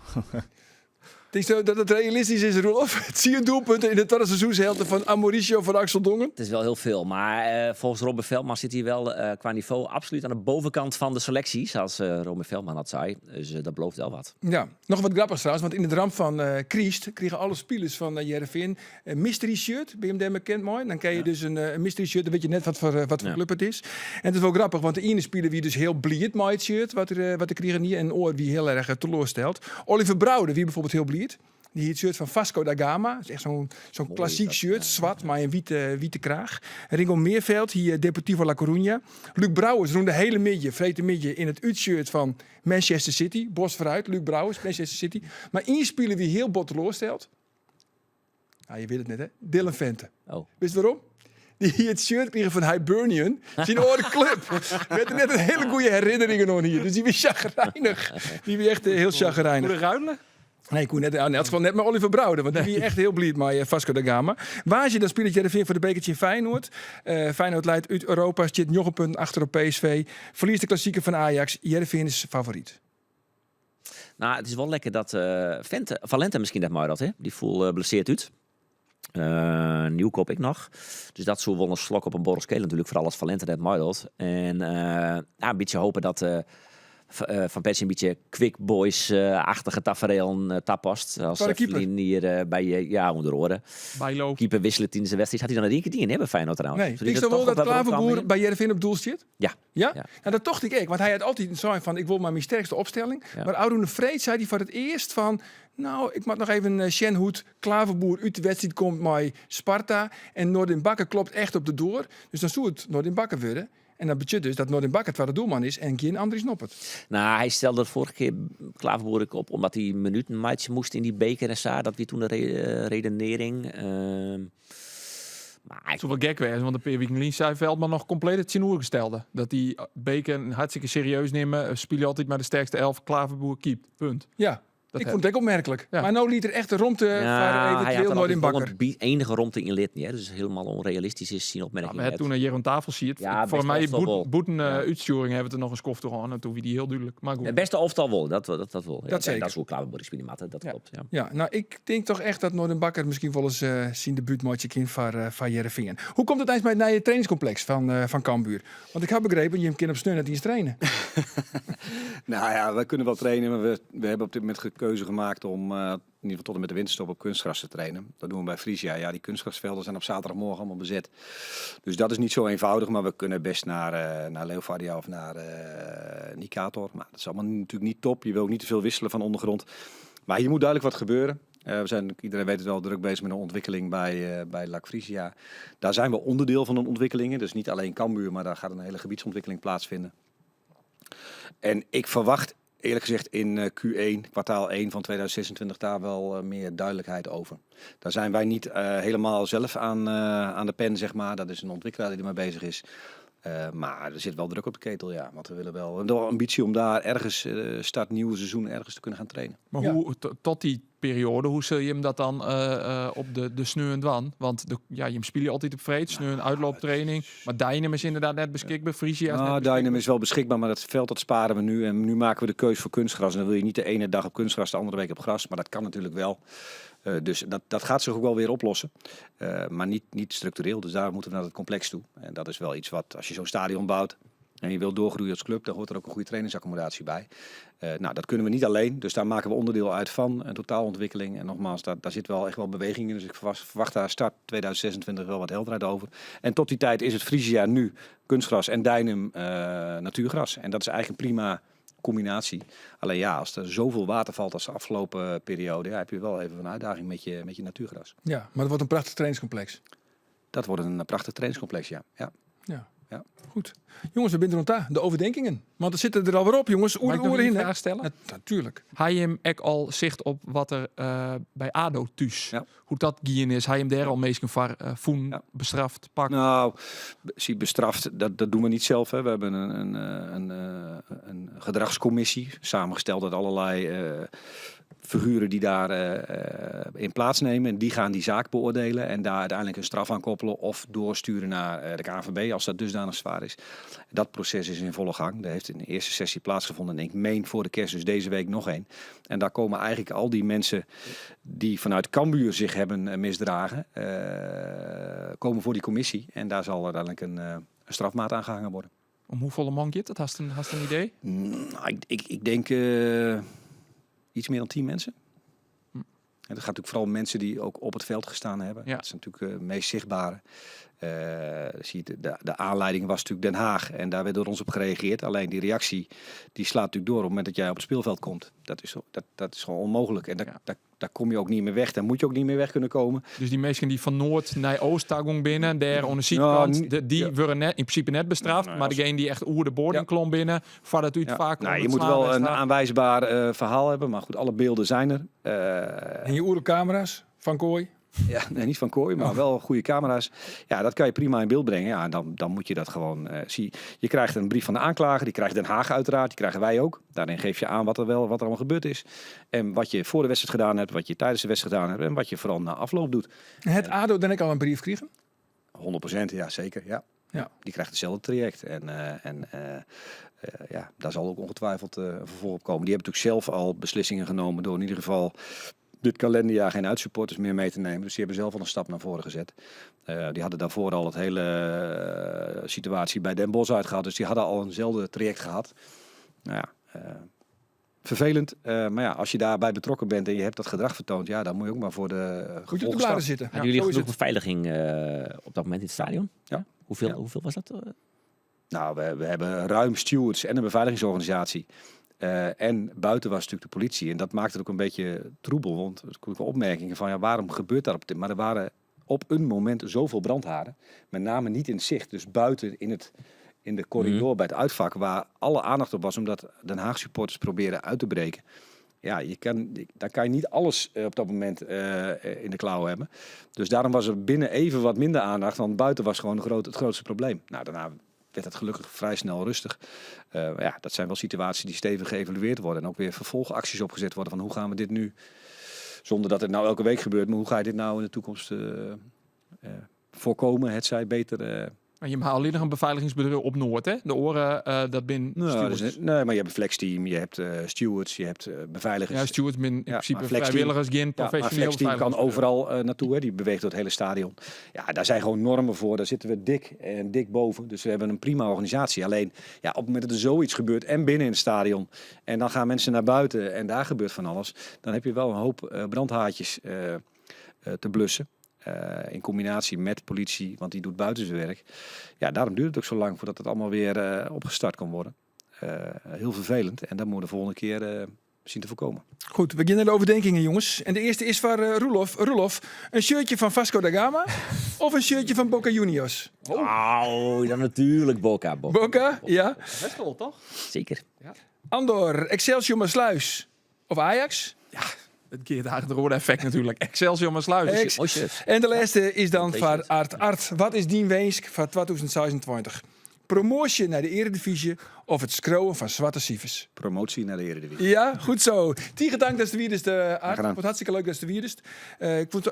S1: Het is zo dat het realistisch is, Roelof. Het zie je doelpunten in de tweede seizoenshelft van Amoricio van Axel Dongen.
S3: Het is wel heel veel, maar volgens Robin Veldman zit hij wel qua niveau absoluut aan de bovenkant van de selectie, zoals Robin Veldman dat zei. Dus dat belooft wel wat.
S1: Ja, nog wat grappigs trouwens, want in het ramp van Christ kregen alle spelers van Heerenveen een mystery shirt. Ben je hem daarmee bekend, mooi? Dan krijg je dus een mystery shirt, dan weet je net wat voor club het is. En het is wel grappig, want de ene speler wie dus heel blierd met het shirt, wat de kregen niet, en oor wie heel erg teleurstelt. Oliver Brouwer, wie bijvoorbeeld heel blierd. Die het shirt van Vasco da Gama. Dat is echt zo'n
S3: Mooi
S1: klassiek
S3: is dat,
S1: shirt.
S3: ja.
S1: Zwart, maar een witte kraag. Ringo Meerveld, hier Deportivo La Coruña. Luc Brouwers roemde de hele midje, vrete midje in het uitshirt van Manchester City. Bos vooruit, Luc Brouwers, Manchester City. Maar één speler wie heel bot teleurstelt. Nou, je weet het net, hè? Dylan Vente. Wist je waarom? Die hier het shirt kregen van Hibernian. Zijn oude club. We hadden net een hele goede herinneringen nog hier. Dus die was chagrijnig. Die was echt heel chagrijnig.
S4: Goede ruilen?
S1: Nee, ik kon net, in elk geval net met Oliver Brouwer, want die was echt heel blij met Vasco da Gama. Waar je dan speelt Heerenveen voor de bekertje in Feyenoord. Feyenoord leidt uit Europa, zit nog een punt achter op PSV. Verliest de klassieker van Ajax. Heerenveen is favoriet.
S3: Het is wel lekker dat Valente misschien dat maar dat, hè? Die voel blesseert uit. Nieuwkoop ik nog. Dus dat zou wel een slok op een borrel schelen natuurlijk. Vooral als Valente dat maar dat. En een beetje hopen dat Van Persie in bytsje Quick Boys-achtige taferelen tapast. As
S1: Foar de keeper.
S3: ferline jier by, ja, ûnder oare.
S4: Bijlo.
S3: Keeper wissele tidens de wedstriid. Hat hy dan net ien kear dien, hè, by Feyenoord trouwens.
S1: Nee.
S3: Soe die
S1: Tinkst
S3: dat
S1: do wol
S3: toch
S1: dat
S3: op wer
S1: Klaverboer by Hearrenfean op doel stiet?
S3: Ja.
S1: Ja?
S3: Ja.
S1: Nou, dat tocht ik ek, want hy hat altyd sein fan ik wol mei myn sterkste opstelling.
S3: Ja.
S1: Mar ôfrûne freed sei hy foar it earst fan nou, ik moat noch even sjen hoe't Klaverboer út de wedstriid komt mei Sparta. En Nordin Bakker klopt echt op de doar. Dus dan soe it Nordin Bakker wurde. En dat betsjut dus dat Nordin Bakker twadde doelman is en gjin Andries Noppert.
S3: Nou, hy stelde de foarige kear Klaverboer ek op omdat hy minuten meitsje moast yn dy beker en sa. Dat wie toen de redenearring. Maar
S4: Het soe wol gek wêze, want in pear wiken lyn sei Veldman noch kompleet it tsjinoergestelde. Dat dy beker hartstikke serieus nimme, spylje altyd mei de sterkste elf, Klaverboer keept. Punt.
S1: Ja,
S4: Dat
S1: ik
S4: heb
S1: fûn it ek opmerklik.
S4: Ja.
S1: Mar no liet er echt de romte
S3: Ja,
S1: foar
S3: hy had
S1: eventueel
S3: er
S1: Nordin
S3: altyd wol
S1: Bakker.
S3: in enige romte yn litten, ja. Dus hielendal ûnrealistysk is syn opmerking
S4: Ja, we
S3: net.
S4: toen hjir oan tafel siet,
S3: Ja,
S4: foar
S3: best
S4: my
S3: elftal wol.
S4: bûten,
S3: Ja.
S4: útstjoering hawwe we it der noch in skoft oer hân en toen wie dy hiel dúdlik. Mar goed.
S3: Het beste elftal wol, dat wol. Ja,
S1: Dat zeker.
S3: Dat soe Klaverboer spylje moatte, dat
S4: Ja.
S3: klopt. Ja.
S1: Ja, nou, ik tink toch echt dat Nordin Bakker miskien wolris syn debút meitsje kin foar Hearrenfean. Hoe komt it eins mei it nije trainingskompleks fan Cambuur? Want ik ha begrepen, jim kinne op sneon net iens trainen.
S2: Nou ja, wij kunnen wel trainen, maar we hebben op dit moment de keuze gemaakt om in ieder geval tot en met de winterstop op kunstgras te trainen. Dat doen we bij Frisia. Ja, die kunstgrasvelden zijn op zaterdagmorgen allemaal bezet. Dus dat is niet zo eenvoudig, maar we kunnen best naar Leovardia of naar Nicator. Maar dat is allemaal natuurlijk niet top. Je wil ook niet te veel wisselen van ondergrond. Maar hier moet duidelijk wat gebeuren. We zijn, iedereen weet het wel, druk bezig met een ontwikkeling bij Lac Frisia. Daar zijn we onderdeel van een ontwikkeling. Dus niet alleen Cambuur, maar daar gaat een hele gebiedsontwikkeling plaatsvinden. En ik verwacht eerlijk gezegd in Q1, kwartaal 1 van 2026, daar wel meer duidelijkheid over. Daar zijn wij niet helemaal zelf aan de pen. Dat is een ontwikkelaar die ermee bezig is. Maar er zit wel druk op de ketel, ja. Want we willen wel, we hebben wel ambitie om daar ergens start nieuwe seizoen ergens te kunnen gaan trainen.
S4: Maar hoe, tot die periode, hoe zul je hem dat dan op de sneeuw dwan? Want je speelt altijd op vreed, sneeuw en uitlooptraining. Maar Deinum is inderdaad net beschikbaar, Frisia is net beschikbaar.
S2: Deinum is wel beschikbaar, maar dat veld dat sparen we nu. En nu maken we de keus voor kunstgras. En dan wil je niet de ene dag op kunstgras, de andere week op gras. Maar dat kan natuurlijk wel. Dus dat gaat zich ook wel weer oplossen. Maar niet structureel. Dus daar moeten we naar het complex toe. En dat is wel iets wat, als je zo'n stadion bouwt en je wilt doorgroeien als club, dan hoort er ook een goede trainingsaccommodatie bij. Dat kunnen we niet alleen. Dus daar maken we onderdeel uit van een totaalontwikkeling. En nogmaals, daar zit wel echt wel beweging in. Dus ik verwacht daar start 2026 wel wat helderheid over. En tot die tijd is het Frisia nu kunstgras en Deinum natuurgras. En dat is eigenlijk een prima combinatie. Alleen als er zoveel water valt als de afgelopen periode, heb je wel even een uitdaging met je natuurgras.
S1: Ja, maar dat wordt een prachtig trainingscomplex.
S2: Dat wordt een prachtig trainingscomplex, ja. Ja. Ja.
S1: Goed. Jongens, we binnen rond daar. De overdenkingen. Want er zitten er alweer op, jongens.
S4: Mag ik nog
S1: Oer
S4: een
S1: in, hè?
S4: vraag stellen?
S1: Ja, natuurlijk.
S4: Hij hem ek al zicht op wat er bij ADO thuis. Hoe dat gien is. Hij hem daar al meestal voor voen bestraft, pakt.
S2: Nou, zie, bestraft, dat doen we niet zelf. Hè. We hebben een gedragscommissie samengesteld uit allerlei figuren die daar in plaatsnemen. En die gaan die zaak beoordelen en daar uiteindelijk een straf aan koppelen of doorsturen naar de KNVB als dat dusdanig zwaar is. Dat proces is in volle gang. Er heeft in de eerste sessie plaatsgevonden en ik meen voor de kerst, dus deze week nog één. En daar komen eigenlijk al die mensen die vanuit Cambuur zich hebben misdragen, komen voor die commissie. En daar zal uiteindelijk een strafmaat aan gehangen worden.
S4: Om hoeveel man gaat dat? Hast een idee?
S2: Ik denk iets meer dan 10 mensen. En dat gaat natuurlijk vooral om mensen die ook op het veld gestaan hebben. Dat is natuurlijk het meest zichtbare. Zie je, de aanleiding was natuurlijk Den Haag en daar werd door ons op gereageerd. Alleen die reactie die slaat natuurlijk door op het moment dat jij op het speelveld komt. Dat is gewoon onmogelijk. En daar kom je ook niet meer weg. Daar moet je ook niet meer weg kunnen komen.
S4: Dus die mensen die van Noord naar Oost daar gong binnen, daar aan de zijkant, die worden in principe net bestraft. maar degene die echt oer de boarding klom binnen, vaart het uit vaak om
S2: Je
S4: het
S2: moet
S4: slaan
S2: wel
S4: en
S2: een
S4: staan.
S2: aanwijsbaar verhaal hebben. Maar goed, alle beelden zijn er.
S1: En je oerenkamera's van Kooi?
S2: Ja, nee, niet van Kooi, maar wel goede camera's. Ja, dat kan je prima in beeld brengen. Ja, en dan moet je dat gewoon zien. Je krijgt een brief van de aanklager, die krijgt Den Haag uiteraard, die krijgen wij ook. Daarin geef je aan wat er allemaal gebeurd is. En wat je voor de wedstrijd gedaan hebt, wat je tijdens de wedstrijd gedaan hebt en wat je vooral na afloop doet.
S1: En het ADO dan ik al een brief kregen?
S2: 100%, ja, zeker. Ja. Die krijgt hetzelfde traject. En daar zal ook ongetwijfeld een vervolg op komen. Die hebben natuurlijk zelf al beslissingen genomen door in ieder geval dit kalenderjaar geen uitsupporters meer mee te nemen. Dus die hebben zelf al een stap naar voren gezet. Die hadden daarvoor al het hele situatie bij Den Bosch uitgehaald. Dus die hadden al eenzelfde traject gehad. Vervelend, maar ja, als je daarbij betrokken bent en je hebt dat gedrag vertoond, ja, dan moet je ook maar voor de
S1: Moet je op de
S2: gevolgen
S1: blaren
S2: staan.
S1: zitten.
S3: Hadden jullie
S1: zo is
S3: genoeg
S1: het.
S3: beveiliging op dat moment in het stadion?
S2: Ja.
S3: Hoeveel,
S2: Ja.
S3: hoeveel was dat?
S2: Nou, we hebben ruim stewards en een beveiligingsorganisatie. En buiten was natuurlijk de politie. En dat maakte het ook een beetje troebel. Want er kwamen opmerkingen van, ja, waarom gebeurt dat op dit? Maar er waren op een moment zoveel brandhaarden. Met name niet in het zicht. Dus buiten in de corridor bij het uitvak, waar alle aandacht op was, omdat Den Haag supporters proberen uit te breken. Ja, daar kan je niet alles op dat moment in de klauwen hebben. Dus daarom was er binnen even wat minder aandacht, want buiten was gewoon het grootste probleem. Nou, daarna werd het gelukkig vrij snel rustig. Maar ja, dat zijn wel situaties die stevig geëvalueerd worden. En ook weer vervolgacties opgezet worden van hoe gaan we dit nu, zonder dat het nou elke week gebeurt, maar hoe ga je dit nou in de toekomst voorkomen, het zij beter
S4: Maar je haalt alleen nog een beveiligingsbedrijf op Noord, hè? De oren, dat bin
S2: Nou,
S4: stewards.
S2: dus, nee, maar je hebt een flexteam, je hebt stewards, je hebt beveiligers.
S4: Ja, stewards min in
S2: Ja,
S4: principe
S2: maar flexteam-
S4: vrijwilligers, geen
S2: Ja, maar
S4: professioneel
S2: flexteam kan
S4: beveiligingsbedrijf.
S2: overal naartoe, hè. Die beweegt door het hele stadion. Ja, daar zijn gewoon normen voor. Daar zitten we dik en dik boven. Dus we hebben een prima organisatie. Alleen, ja, op het moment dat er zoiets gebeurt en binnen in het stadion, en dan gaan mensen naar buiten en daar gebeurt van alles, dan heb je wel een hoop brandhaartjes te blussen. In combinatie met politie, want die doet buiten zijn werk. Ja, daarom duurt het ook zo lang voordat het allemaal weer opgestart kan worden. Heel vervelend. En dat moeten we de volgende keer zien te voorkomen.
S1: Goed, we beginnen de overdenkingen, jongens. En de eerste is van Roelof. Roelof, een shirtje van Vasco da Gama of een shirtje van Boca Juniors?
S3: Oh, dan natuurlijk Boca. Boca,
S1: Boca, ja.
S4: Best wel, toch?
S3: Zeker.
S4: Ja.
S1: Andor, Excelsior Maassluis of Ajax?
S4: Ja, het keert eigenlijk het rode effect natuurlijk. Excelsior Maassluis.
S1: Ex.
S3: Mooi shirt.
S1: En de laatste is dan
S3: Mooi
S1: van
S3: shirt.
S1: Art. Art, wat is dien wensk van 2026? Promotie naar de Eredivisie of het schreeuwen van zwarte cijfers?
S2: Promotie naar de Eredivisie.
S1: Ja, goed zo. Tiege dank dat je er is, Art.
S2: gedaan.
S1: Ik vond het hartstikke leuk dat je er is.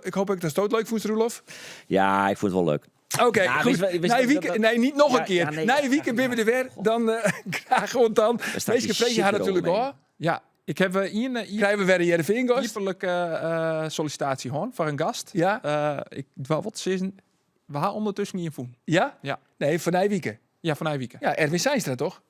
S1: Ik hoop ook dat het ook leuk vond, Roelof.
S3: Ja, ik vond het wel leuk.
S1: Oké,
S3: Ja,
S1: goed.
S3: wist wel, wist
S1: Na je
S3: wel,
S1: week,
S3: dat-
S1: nee, niet nog
S3: Ja,
S1: een keer.
S3: ja, nee,
S1: Na je
S3: ja,
S1: weekend
S3: ja.
S1: ben we er weer. Dan graag want dan.
S3: staat
S1: Meestal
S3: die
S1: vrees je haar
S3: shit
S1: natuurlijk
S3: eromheen.
S1: hoor.
S4: Ja, ik heb hier
S1: Krijgen we weer een Heerenveen gast?
S4: Hyperlijke sollicitatie hoor, voor een gast.
S1: Ja.
S4: Ik wel wat zin. We gaan ondertussen niet in voen.
S1: Ja?
S4: Ja.
S1: Nee, van Nijwieken.
S4: Ja, van Nijwieken.
S1: Ja, Erwin Zijnstra toch?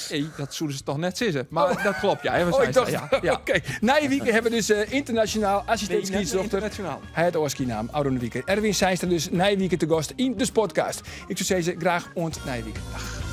S4: Nee, dat zullen ze toch net zeggen. Maar dat klopt, ja. Erwin
S1: Oh, ik
S4: Zijnstra,
S1: dacht,
S4: ja. Ja.
S1: Oké. Nijwieken hebben we dus internationaal assistent
S4: Nee, net
S1: scheidsrechter.
S4: internationaal.
S1: Hij had Oorski-naam, Oude Wieken. Erwin Zijnstra dus Nijwieken te gast in de podcast. Ik zou zeggen, graag ont Nijwieken. Dag.